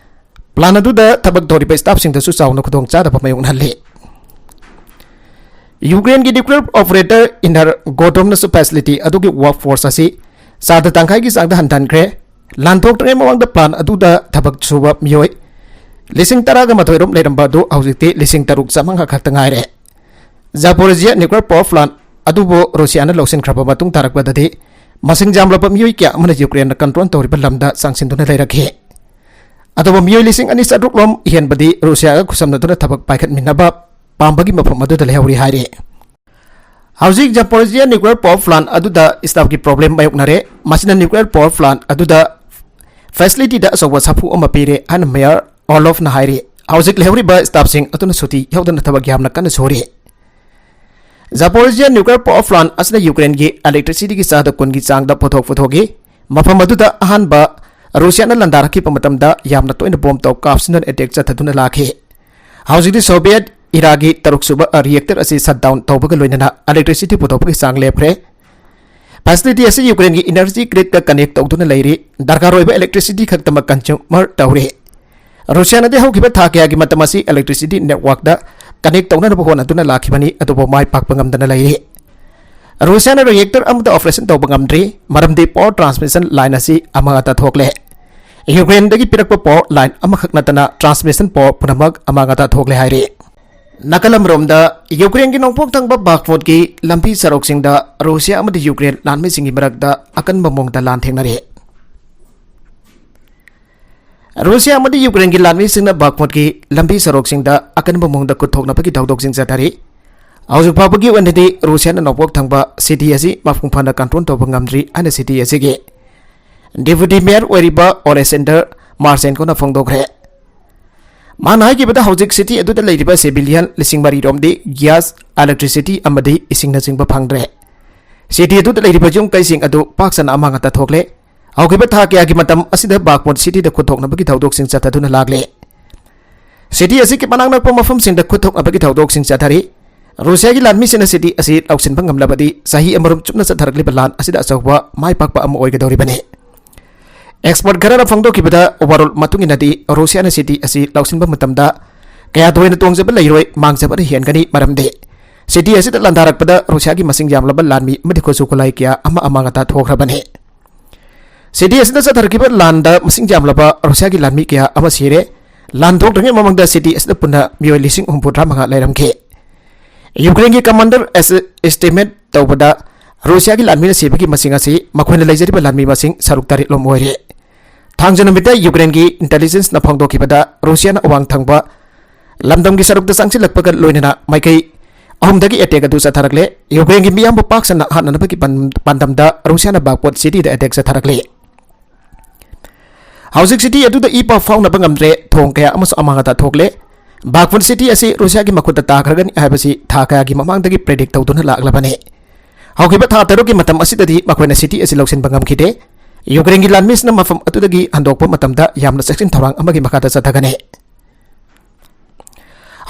plant ꯑꯗꯨꯗ ꯊꯕꯛ ꯇꯧꯔꯤꯕ staffꯁꯤꯡꯗꯁꯨ ꯆꯥꯎꯅ ꯈꯨꯗꯣꯡꯆꯥꯗꯕ ꯃꯥꯌꯣꯛꯅꯍꯜꯂꯤ꯫ ꯌꯨꯀ꯭ꯔꯦꯟꯒꯤ nuclear operator Energoatomꯅꯁꯨ facility ꯑꯗꯨꯒꯤ workforce ꯑꯁꯤ ꯆꯥꯗ ꯇꯪꯈꯥꯏꯒꯤ ꯆꯥꯡꯗ ꯍꯟꯊꯍꯟꯈ꯭ꯔꯦ꯫ ꯂꯥꯟꯊꯣꯛꯇ꯭ꯔꯤꯉꯩ ꯃꯃꯥꯡꯗ plant ꯑꯗꯨꯗ ꯊꯕꯛ ꯁꯨꯕ ꯃꯤꯑꯣꯏ ꯂꯤꯁꯤꯡ ꯇꯔꯥꯒ ꯃꯥꯊꯣꯏ ꯔꯣꯝ ꯂꯩꯔꯝꯕ ꯑꯗꯨ ꯍꯧꯖꯤꯛꯇꯤ ꯂꯤꯁꯤꯡ ꯇꯔꯨꯛ ꯆꯥꯝꯃꯉꯥ ꯈꯛꯇ ꯉꯥꯏꯔꯦ꯫ Zaporizhzhia nuclear power plant ꯑꯗꯨꯕꯨ ꯔꯨꯁꯤꯌꯥꯅ ꯂꯧꯁꯤꯟꯈ꯭ꯔꯕ ꯃꯇꯨꯡ ꯇꯥꯔꯛꯄꯗꯗꯤ ꯃꯁꯤꯡ ꯌꯥꯝꯂꯕ ꯃꯤꯑꯣꯏ ꯀꯌꯥ ꯑꯃꯅ ꯌꯨꯀ꯭ꯔꯦꯟꯅ control ꯇꯧꯔꯤꯕ ꯂꯝꯗ ꯆꯪꯁꯤꯟꯗꯨꯅ ꯂꯩꯔꯛꯈꯤ꯫ ꯑꯗꯨꯕꯨ ꯃꯤꯑꯣꯏ ꯂꯤꯁꯤꯡ ꯑꯅꯤ ꯆꯥꯇ꯭ꯔꯨꯛ ꯂꯣꯝ ꯍꯦꯟꯕꯗꯤ ꯔꯨꯁꯤꯌꯥꯒ ꯈꯨꯠꯁꯝꯅꯗꯨꯅ ꯊꯕꯛ ꯄꯥꯏꯈꯠꯃꯤꯟꯅꯕ ꯄꯥꯝꯕꯒꯤ ꯃꯐꯝ ꯑꯗꯨꯗ ꯂꯩꯍꯧꯔꯤ ꯍꯥꯏꯔꯤ꯫ ꯍꯧꯖꯤꯛ Zaporizhzhia nuclear power plant ꯑꯗꯨꯗ staffꯀꯤ problem ꯃꯥꯌꯣꯛꯅꯔꯦ꯫ ꯃꯁꯤꯅ nuclear power plant ꯑꯗꯨꯗ facilityꯗ ꯑꯆꯧꯕ ꯁꯥꯐꯨ ꯑꯃ ꯄꯤꯔꯦ ꯍꯥꯏꯅ mayor Olovꯅ ꯍꯥꯏꯔꯤ꯫ ꯍꯧꯖꯤꯛ ꯂꯩꯍꯧꯔꯤꯕ staffꯁꯤꯡ ꯑꯗꯨꯅ ꯁꯨꯇꯤ ꯌꯥꯎꯗꯅ ꯊꯕꯛ ꯌꯥꯝꯅ ꯀꯟꯅ ꯁꯨꯔꯤ꯫ Zaporizhia nuclear power plant ꯑꯁꯤꯅ ꯌꯨꯀ꯭ꯔꯦꯟꯒꯤ electricity ꯒꯤ ꯆꯥꯗ ꯀꯨꯟꯒꯤ ꯆꯥꯡꯗ ꯄꯨꯊꯣꯛ ꯄꯨꯊꯣꯛꯏ꯫ ꯃꯐꯝ ꯑꯗꯨꯗ ꯑꯍꯥꯟꯕ ꯔꯨꯁꯤꯌꯥꯅ ꯂꯥꯟꯗꯥꯔꯛꯈꯤꯕ ꯃꯇꯝꯗ ꯌꯥꯝꯅ ꯇꯣꯏꯅ ꯕꯣꯝ ꯇꯧ ꯀꯥꯞꯁꯤꯟꯗꯨꯅ attack ꯆꯠꯊꯗꯨꯅ ꯂꯥꯛꯈꯤ꯫ ꯍꯧꯖꯤꯛꯇꯤ Soviet ꯏꯔꯥꯒꯤ ꯇꯔꯨꯛꯁꯨꯕ reactor ꯑꯁꯤ shut down ꯇꯧꯕꯒ ꯂꯣꯏꯅꯅ electricity ꯄꯨꯊꯣꯛꯄꯒꯤ ꯆꯥꯡ ꯂꯦꯞꯈ꯭ꯔꯦ꯫ Facility ꯑꯁꯤ ꯌꯨꯀ꯭ꯔꯦꯟꯒꯤ energy grid ꯀ connect ꯇꯧꯗꯨꯅ ꯂꯩꯔꯤ꯫ ꯗꯔꯀꯥꯔ ꯑꯣꯏꯕ electricity ꯈꯛꯇꯃꯛ consumer ꯇꯧꯔꯤ꯫ ꯔꯨꯁꯤꯌꯥꯅꯗꯤ ꯍꯧꯈꯤꯕ ꯊꯥ ꯀꯌꯥꯒꯤ ꯃꯇꯝ ꯑꯁꯤ electricity network ꯗ connect ꯇꯧꯅꯅꯕ ꯍꯣꯠꯅꯗꯨꯅ ꯂꯥꯛꯈꯤꯕꯅꯤ, ꯑꯗꯨꯕꯨ ꯃꯥꯏ ꯄꯥꯛꯄ ꯉꯝꯗꯅ ꯂꯩꯔꯤ꯫ ꯔꯨꯁꯤꯌꯥꯅ reactor ꯑꯃꯗ operation ꯇꯧꯕ ꯉꯝꯗ꯭ꯔꯤ, ꯃꯔꯝꯗꯤ power transmission line ꯑꯁꯤ ꯑꯃꯥꯡ ꯑꯇꯥ ꯊꯣꯛꯂꯦ꯫ ꯌꯨꯀ꯭ꯔꯦꯟꯗꯒꯤ ꯄꯤꯔꯛꯄ power line ꯑꯃꯈꯛ ꯅꯠꯇꯅ transmission power ꯄꯨꯝꯅꯃꯛ ꯑꯃꯥꯡ ꯑꯇꯥ ꯊꯣꯛꯂꯦ ꯍꯥꯏꯔꯤ꯫ ꯅꯥꯀꯜ ꯑꯃꯔꯣꯝꯗ, ꯌꯨꯀ꯭ꯔꯦꯟꯒꯤ ꯅꯣꯡꯄꯣꯛ ꯊꯪꯕ ꯕꯥꯈꯃꯨꯠꯀꯤ ꯂꯝꯕꯤ ꯁꯔꯣꯛꯁꯤꯡꯗ ꯔꯨꯁꯤꯌꯥ ꯑꯃꯗꯤ ꯌꯨꯀ꯭ꯔꯦꯟ ꯂꯥꯟꯃꯤꯁꯤꯡꯒꯤ ꯃꯔꯛꯇ ꯑꯀꯟꯕ ꯃꯑꯣꯡꯗ ꯂꯥꯟ ꯊꯦꯡꯅꯔꯤ꯫ ꯔꯨꯁꯤꯌꯥ ꯑꯃꯗꯤ ꯌꯨꯀ꯭ꯔꯦꯟꯒꯤ ꯂꯥꯟꯃꯤꯁꯤꯡꯅ ꯕꯥꯈꯃꯨꯠꯀꯤ ꯂꯝꯕꯤ ꯁꯔꯣꯛꯁꯤꯡꯗ ꯑꯀꯟꯕ ꯃꯑꯣꯡꯗ ꯈꯨꯠ ꯊꯣꯛꯅꯕꯒꯤ ꯊꯧꯗꯣꯛꯁꯤꯡ ꯆꯠꯊꯔꯤ꯫ ꯍꯧꯖꯤꯛ ꯐꯥꯎꯕꯒꯤ ꯑꯣꯏꯅꯗꯤ ꯔꯨꯁꯤꯌꯥꯅ ꯅꯣꯡꯄꯣꯛ ꯊꯪꯕ city ꯑꯁꯤ ꯃꯄꯨꯡ ꯐꯥꯅ control ꯇꯧꯕ ꯉꯝꯗ꯭ꯔꯤ ꯍꯥꯏꯅ city ꯑꯁꯤꯒꯤ deputy mayor ꯑꯣꯏꯔꯤꯕ Oleksandr Marchenko ꯅ ꯐꯣꯡꯗꯣꯛꯈ꯭ꯔꯦ꯫ ꯃꯥꯅ ꯍꯥꯏꯈꯤꯕꯗ, ꯍꯧꯖꯤꯛ city ꯑꯗꯨꯗ ꯂꯩꯔꯤꯕ civilian ꯂꯤꯁꯤꯡ ꯃꯔꯤ ꯔꯣꯝꯗꯤ gas, electricity ꯑꯃꯗꯤ ꯏꯁꯤꯡꯅꯆꯤꯡꯕ ꯐꯪꯗ꯭ꯔꯦ꯫ City ꯑꯗꯨꯗ ꯂꯩꯔꯤꯕ ꯌꯨꯝ ꯀꯩꯁꯤꯡ ꯑꯗꯨ ꯄꯥꯛ ꯁꯟꯅ ꯑꯃꯥꯡ ꯑꯇꯥ ꯊꯣꯛꯂꯦ꯫ ꯍꯧꯈꯤꯕ ꯊꯥ ꯀꯌꯥꯒꯤ ꯃꯇꯝ ꯑꯁꯤꯗ ꯕꯥꯈꯃꯨꯠ city ꯗ ꯈꯨꯠ ꯊꯣꯛꯅꯕꯒꯤ ꯊꯧꯗꯣꯛꯁꯤꯡ ꯆꯠꯊꯗꯨꯅ ꯂꯥꯛꯂꯦ꯫ City ꯑꯁꯤꯒꯤ ꯃꯅꯥꯛ ꯅꯛꯄ ꯃꯐꯝꯁꯤꯡꯗ ꯈꯨꯠ ꯊꯣꯛꯅꯕꯒꯤ ꯊꯧꯗꯣꯛꯁꯤꯡ ꯆꯠꯊꯔꯤ꯫ ꯔꯨꯁꯤꯌꯥꯒꯤ ꯂꯥꯟꯃꯤꯁꯤꯡꯅ city ꯑꯁꯤ ꯂꯧꯁꯤꯟꯕ ꯉꯝꯂꯕꯗꯤ ꯆꯍꯤ ꯑꯃꯔꯣꯝ ꯆꯨꯞꯅ ꯆꯠꯊꯔꯛꯂꯤꯕ ꯂꯥꯟ ꯑꯁꯤꯗ ꯑꯆꯧꯕ ꯃꯥꯏ ꯄꯥꯛꯄ ꯑꯃ ꯑꯣꯏꯒꯗꯧꯔꯤꯕꯅꯤ꯫ Expert ꯈꯔꯅ ꯐꯣꯡꯗꯣꯛꯈꯤꯕꯗ, ꯋꯥꯔꯣꯜ ꯃꯇꯨꯡ ꯏꯟꯅꯗꯤ ꯔꯨꯁꯤꯌꯥꯅ city ꯑꯁꯤ ꯂꯧꯁꯤꯟꯕ ꯃꯇꯝꯗ ꯀꯌꯥ ꯊꯣꯏꯅ ꯇꯣꯡꯖꯕ ꯂꯩꯔꯣꯏ, ꯃꯥꯡꯖꯕꯅ ꯍꯦꯟꯒꯅꯤ, ꯃꯔꯝꯗꯤ city ꯑꯁꯤꯗ ꯂꯥꯟꯗꯥꯔꯛꯄꯗ ꯔꯨꯁꯤꯌꯥꯒꯤ ꯃꯁꯤꯡ ꯌꯥꯝꯂꯕ ꯂꯥꯟꯃꯤ ꯑꯃꯗꯤ ꯈꯨꯠꯁꯨ ꯈꯨꯠꯂꯥꯏ ꯀꯌꯥ ꯑꯃ ꯑꯃꯥꯡ ꯑꯇꯥ ꯊꯣꯛꯈ꯭ꯔꯕꯅꯤ꯫ City ꯑꯁꯤꯗ ꯆꯠꯊꯔꯛꯈꯤꯕ ꯂꯥꯟꯗ ꯃꯁꯤꯡ ꯌꯥꯝꯂꯕ ꯔꯨꯁꯤꯌꯥꯒꯤ ꯂꯥꯟꯃꯤ ꯀꯌꯥ ꯑꯃ ꯁꯤꯔꯦ꯫ ꯂꯥꯟ ꯊꯣꯛꯇ꯭ꯔꯤꯉꯩ ꯃꯃꯥꯡꯗ city ꯑꯁꯤꯗ ꯄꯨꯟꯅ ꯃꯤꯑꯣꯏ ꯂꯤꯁꯤꯡ ꯍꯨꯝꯐꯨꯇꯔꯥ ꯃꯉꯥ ꯂꯩꯔꯝꯈꯤ꯫ ꯌꯨꯀ꯭ꯔꯦꯟꯒꯤ commander ꯑꯁꯤ estimate ꯇꯧꯕꯗ, ꯔꯨꯁꯤꯌꯥꯒꯤ ꯂꯥꯟꯃꯤꯅ ꯁꯤꯕꯒꯤ ꯃꯁꯤꯡ ꯑꯁꯤ ꯃꯈꯣꯏꯅ ꯂꯩꯖꯔꯤꯕ ꯂꯥꯟꯃꯤ ꯃꯁꯤꯡ ꯁꯔꯨꯛ ꯇꯔꯦꯠ ꯂꯣꯝ ꯑꯣꯏꯔꯦ꯫ ꯊꯥꯡꯖ ꯅꯨꯃꯤꯠꯇ ꯌꯨꯀ꯭ꯔꯦꯟꯒꯤ intelligence ꯅ ꯐꯣꯡꯗꯣꯛꯈꯤꯕꯗ, ꯔꯨꯁꯤꯌꯥꯅ ꯑꯋꯥꯡ ꯊꯪꯕ ꯂꯝꯗꯝꯒꯤ ꯁꯔꯨꯛꯇ ꯆꯪꯁꯤꯜꯂꯛꯄꯒ ꯂꯣꯏꯅꯅ ꯃꯥꯏꯀꯩ ꯑꯍꯨꯝꯗꯒꯤ attack ꯑꯗꯨ ꯆꯠꯊꯔꯛꯂꯦ꯫ ꯌꯨꯀ꯭ꯔꯦꯟꯒꯤ ꯃꯤꯌꯥꯝꯕꯨ ꯄꯥꯛ ꯁꯟꯅ ꯍꯥꯠꯅꯅꯕꯒꯤ ꯄꯥꯟ-, ꯄꯥꯟꯗꯝꯗ ꯔꯨꯁꯤꯌꯥꯅ ꯕꯥꯈꯃꯨꯠ city ꯗ attack ꯆꯠꯊꯔꯛꯂꯦ꯫ ꯍꯧꯖꯤꯛ city ꯑꯗꯨꯗ ꯏ ꯄꯥꯎ ꯐꯥꯎꯅꯕ ꯉꯝꯗ꯭ꯔꯦ, ꯊꯣꯡ ꯀꯌꯥ ꯑꯃꯁꯨ ꯑꯃꯥꯡ ꯑꯇꯥ ꯊꯣꯛꯂꯦ꯫ ꯕꯥꯒꯄꯨꯠ ꯁꯤꯇꯤ ꯑꯁꯤ ꯔꯨꯁꯤꯌꯥꯒꯤ ꯃꯈꯨꯠꯇ ꯇꯥꯈ꯭ꯔꯒꯅꯤ ꯍꯥꯏꯕꯁꯤ ꯊꯥ ꯀꯌꯥꯒꯤ ꯃꯃꯥꯡꯗꯒꯤ ꯄ꯭ꯔꯤꯗꯤꯛ ꯇꯧꯗꯨꯅ ꯂꯥꯛꯂꯕꯅꯤ꯫ ꯍꯧꯈꯤꯕ ꯊꯥ ꯇꯔꯨꯛꯀꯤ ꯃꯇꯝ ꯑꯁꯤꯗꯗꯤ ꯃꯈꯣꯏꯅ ꯁꯤꯇꯤ ꯑꯁꯤ ꯂꯧꯁꯤꯟꯕ ꯉꯝꯈꯤꯗꯦ꯫ ꯌꯨꯀ꯭ꯔꯦꯟꯒꯤ ꯂꯥꯟꯃꯤꯁꯤꯅ ꯃꯐꯝ ꯑꯗꯨꯗꯒꯤ ꯍꯟꯗꯣꯛꯄ ꯃꯇꯝꯗ ꯌꯥꯝꯅ ꯆꯦꯛꯁꯤꯟ ꯊꯧꯔꯥꯡ ꯑꯃꯒꯤ ꯃꯈꯥꯗ ꯆꯠꯊꯒꯅꯤ꯫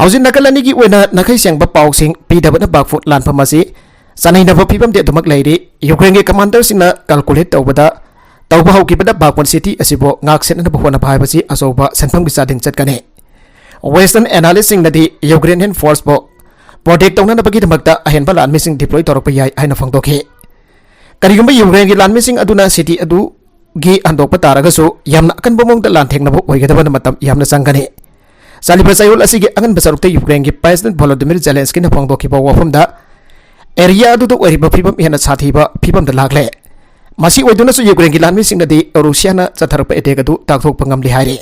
ꯍꯧꯖꯤꯛ ꯅꯥꯀꯜ ꯑꯅꯤꯒꯤ ꯑꯣꯏꯅ ꯅꯥꯈꯩ ꯁꯦꯡꯕ ꯄꯥꯎꯁꯤꯡ ꯄꯤꯗꯕꯅ ꯕꯥꯒꯄꯨꯠ ꯂꯥꯟꯐꯝ ꯑꯁꯤ ꯆꯥꯅꯩꯅꯕ ꯐꯤꯕꯝꯗꯤ ꯑꯗꯨꯃꯛ ꯂꯩꯔꯤ꯫ ꯌꯨꯀ꯭ꯔꯦꯟꯒꯤ ꯀꯃꯥꯟꯗꯔꯁꯤꯡꯅ ꯀꯥꯜꯀꯨꯂꯦꯠ ꯇꯧꯕꯗ, ꯇꯧꯕ ꯍꯧꯈꯤꯕꯗ ꯕꯥꯒꯄꯨꯠ ꯁꯤꯇꯤ ꯑꯁꯤꯕꯨ ꯉꯥꯛ ꯁꯦꯟꯅꯅꯕ ꯍꯣꯠꯅꯕ ꯍꯥꯏꯕꯁꯤ ꯑꯆꯧꯕ ꯁꯦꯟꯐꯝꯒꯤ ꯆꯥꯗꯤꯡ ꯆꯠꯀꯅꯤ꯫ ꯋꯦꯁꯇꯔꯟ ꯑꯦꯅꯥꯂꯤꯁꯁꯤꯡꯅꯗꯤ ꯌꯨꯀ꯭ꯔꯦꯅꯤꯌꯟ ꯐꯣꯔꯁꯄꯨ ꯄ꯭ꯔꯣꯇꯦꯛ ꯇꯧꯅꯅꯕꯒꯤꯗꯃꯛꯇ ꯑꯍꯦꯟꯕ ꯂꯥꯟꯃꯤꯁꯤꯡ ꯗꯤꯄ꯭ꯂꯣꯏ ꯇꯧꯔꯛꯄ ꯌꯥꯏ ꯍꯥꯏꯅ ꯐꯣꯡꯗꯣꯛꯈꯤ꯫ ꯀꯔꯤꯒꯨꯝꯕ ꯌꯨꯀ꯭ꯔꯦꯟꯒꯤ ꯂꯥꯟꯃꯤꯁꯤꯡ ꯑꯗꯨꯅ ꯁꯤꯇꯤ ꯑꯗꯨꯒꯤ ꯍꯟꯗꯣꯛꯄ ꯇꯥꯔꯒꯁꯨ, ꯌꯥꯝꯅ ꯑꯀꯟꯕ ꯃꯑꯣꯡꯗ ꯂꯥꯟꯊꯦꯡꯅꯕ ꯑꯣꯏꯒꯗꯕꯅ ꯃꯇꯝ ꯌꯥꯝꯅ ꯆꯪꯒꯅꯤ꯫ ꯆꯠꯂꯤꯕ ꯆꯌꯣꯜ ꯑꯁꯤꯒꯤ ꯑꯉꯟꯕ ꯁꯔꯨꯛꯇ ꯌꯨꯀ꯭ꯔꯦꯟꯒꯤ ꯄ꯭ꯔꯦꯁꯤꯗꯦꯟꯠ ꯚꯣꯂꯣꯗꯤꯃꯤꯔ ꯖꯦꯂꯦꯟꯁꯀꯤꯅ ꯐꯣꯡꯗꯣꯛꯈꯤꯕ ꯋꯥꯐꯝꯗ, ꯑꯦꯔꯤꯌꯥ ꯑꯗꯨꯗ ꯑꯣꯏꯔꯤꯕ ꯐꯤꯕꯝ ꯍꯦꯟꯅ ꯁꯥꯊꯤꯕ ꯐꯤꯕꯝꯗ ꯂꯥꯛꯂꯦ꯫ ꯃꯁꯤ ꯑꯣꯏꯗꯨꯅꯁꯨ ꯌꯨꯀ꯭ꯔꯦꯟꯒꯤ ꯂꯥꯟꯃꯤꯁꯤꯡꯅꯗꯤ ꯔꯨꯁꯤꯌꯥꯅ ꯆꯠꯊꯔꯛꯄ ꯑꯦꯇꯦꯛ ꯑꯗꯨ ꯇꯥꯛꯊꯣꯛꯄ ꯉꯝꯂꯦ ꯍꯥꯏꯔꯤ꯫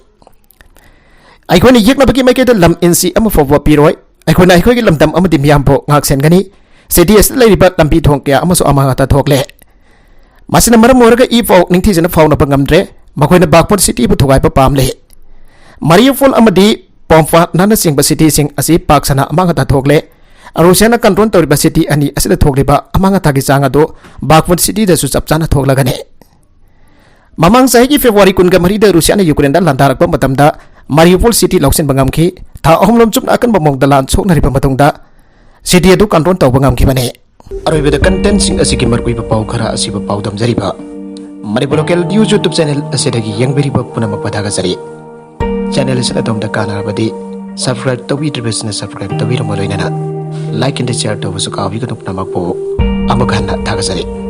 ꯑꯩꯈꯣꯏꯅ ꯌꯦꯛꯅꯕꯒꯤ ꯃꯥꯏꯀꯩꯗ ꯂꯝ ꯏꯟꯆꯤ ꯑꯃ ꯐꯥꯎꯕ ꯄꯤꯔꯣꯏ꯫ ꯑꯩꯈꯣꯏꯅ ꯑꯩꯈꯣꯏꯒꯤ ꯂꯝꯗꯝ ꯑꯃꯗꯤ ꯃꯤꯌꯥꯝꯕꯨ ꯉꯥꯛ ꯁꯦꯟꯒꯅꯤ꯫ ꯁꯤꯇꯤ ꯑꯁꯤꯗ ꯂꯩꯔꯤꯕ ꯂꯝꯕꯤ ꯊꯣꯡ ꯀꯌꯥ ꯑꯃꯁꯨ ꯑꯃꯥꯡ ꯑꯇꯥ ꯊꯣꯛꯂꯦ꯫ ꯃꯁꯤꯅ ꯃꯔꯝ ꯑꯣꯏꯔꯒ ꯏ ꯄꯥꯎ ꯅꯤꯡꯊꯤꯖꯅ ꯐꯥꯎꯅꯕ ꯉꯝꯗ꯭ꯔꯦ꯫ ꯃꯈꯣꯏꯅ ꯕꯥꯒꯄꯨꯠ ꯁꯤꯇꯤꯕꯨ ꯊꯨꯒꯥꯏꯕ ꯄꯥꯝꯂꯦ꯫ ꯃꯔꯤꯌꯨꯄꯣꯜ ꯑꯃꯗꯤ ꯄꯣꯝꯄꯥꯅꯅꯆꯤꯡꯕ ꯁꯤꯇꯤꯁꯤꯡ ꯑꯁꯤ ꯄꯥꯛ ꯁꯟꯅ ꯑꯃꯥꯡ ꯑꯇꯥ ꯊꯣꯛꯂꯦ꯫ ꯔꯨꯁꯤꯌꯥꯅ ꯀꯟꯇ꯭ꯔꯣꯜ ꯇꯧꯔꯤꯕ ꯁꯤꯇꯤ ꯑꯅꯤ ꯑꯁꯤꯗ ꯊꯣꯛꯂꯤꯕ ꯑꯃꯥꯡ ꯑꯇꯥꯒꯤ ꯆꯥꯡ ꯑꯗꯨ ꯕꯥꯒꯄꯨꯠ ꯁꯤꯇꯤꯗꯁꯨ ꯆꯞ ꯆꯥꯅ ꯊꯣꯛꯂꯒꯅꯤ꯫ ꯃꯃꯥꯡ ꯆꯍꯤꯒꯤ ꯐꯦꯕ꯭ꯔꯨꯋꯥꯔꯤ ꯀꯨꯟꯒ ꯃꯔꯤꯗ ꯔꯨꯁꯤꯌꯥꯅ ꯌꯨꯀ꯭ꯔꯦꯟꯗ ꯂꯥꯟꯗꯥꯔꯛꯄ ꯃꯇꯝꯗ ꯃꯥꯔꯤꯌꯨꯄꯣꯜ ꯁꯤꯇꯤ ꯂꯧꯁꯤꯟꯕ ꯉꯝꯈꯤ꯫ ꯊꯥ ꯑꯍꯨꯝꯂꯣꯝ ꯆꯨꯞꯅ ꯑꯀꯟꯕ ꯃꯑꯣꯡꯗ ꯂꯥꯟ ꯁꯣꯛꯅꯔꯤꯕ ꯃꯇꯨꯡꯗ ꯁꯤꯇꯤ ꯑꯗꯨ ꯀꯟꯇ꯭ꯔꯣꯜ ꯇꯧꯕ ꯉꯝꯈꯤꯕꯅꯤ꯫ ꯑꯔꯣꯏꯕꯗ ꯀꯟꯇꯦꯟꯠꯁꯤꯡ ꯑꯁꯤꯒꯤ ꯃꯔꯨꯑꯣꯏꯕ ꯄꯥꯎ ꯈꯔ ꯑꯁꯤꯕꯨ ꯄꯥꯎꯗꯝꯖꯔꯤꯕ Manipur local news YouTube channel ꯑꯁꯤꯗꯒꯤ ꯌꯦꯡꯕꯤꯔꯤꯕ ꯄꯨꯝꯅꯃꯛꯄꯨ ꯊꯥꯒꯠꯆꯔꯤ꯫ ꯆꯦꯅꯦꯜ ꯑꯁꯤꯅ ꯑꯗꯣꯝꯗ ꯀꯥꯟꯅꯔꯕꯗꯤ ꯁꯕꯁꯀ꯭ꯔꯥꯏꯕ ꯇꯧꯕꯤꯗ꯭ꯔꯤꯕꯁꯤꯡꯅ ꯁꯕꯁꯀ꯭ꯔꯥꯏꯕ ꯇꯧꯕꯤꯔꯝꯕ ꯂꯣꯏꯅꯅ ꯂꯥꯏꯛ ꯑꯦꯟ ꯁꯤꯌꯔ ꯇꯧꯕꯁꯨ ꯀꯥꯎꯕꯤꯒꯅꯨ꯫ ꯄꯨꯝꯅꯃꯛꯄꯨ ꯑꯃꯨꯛ ꯍꯟꯅ ꯊꯥꯒꯠꯆꯔꯤ꯫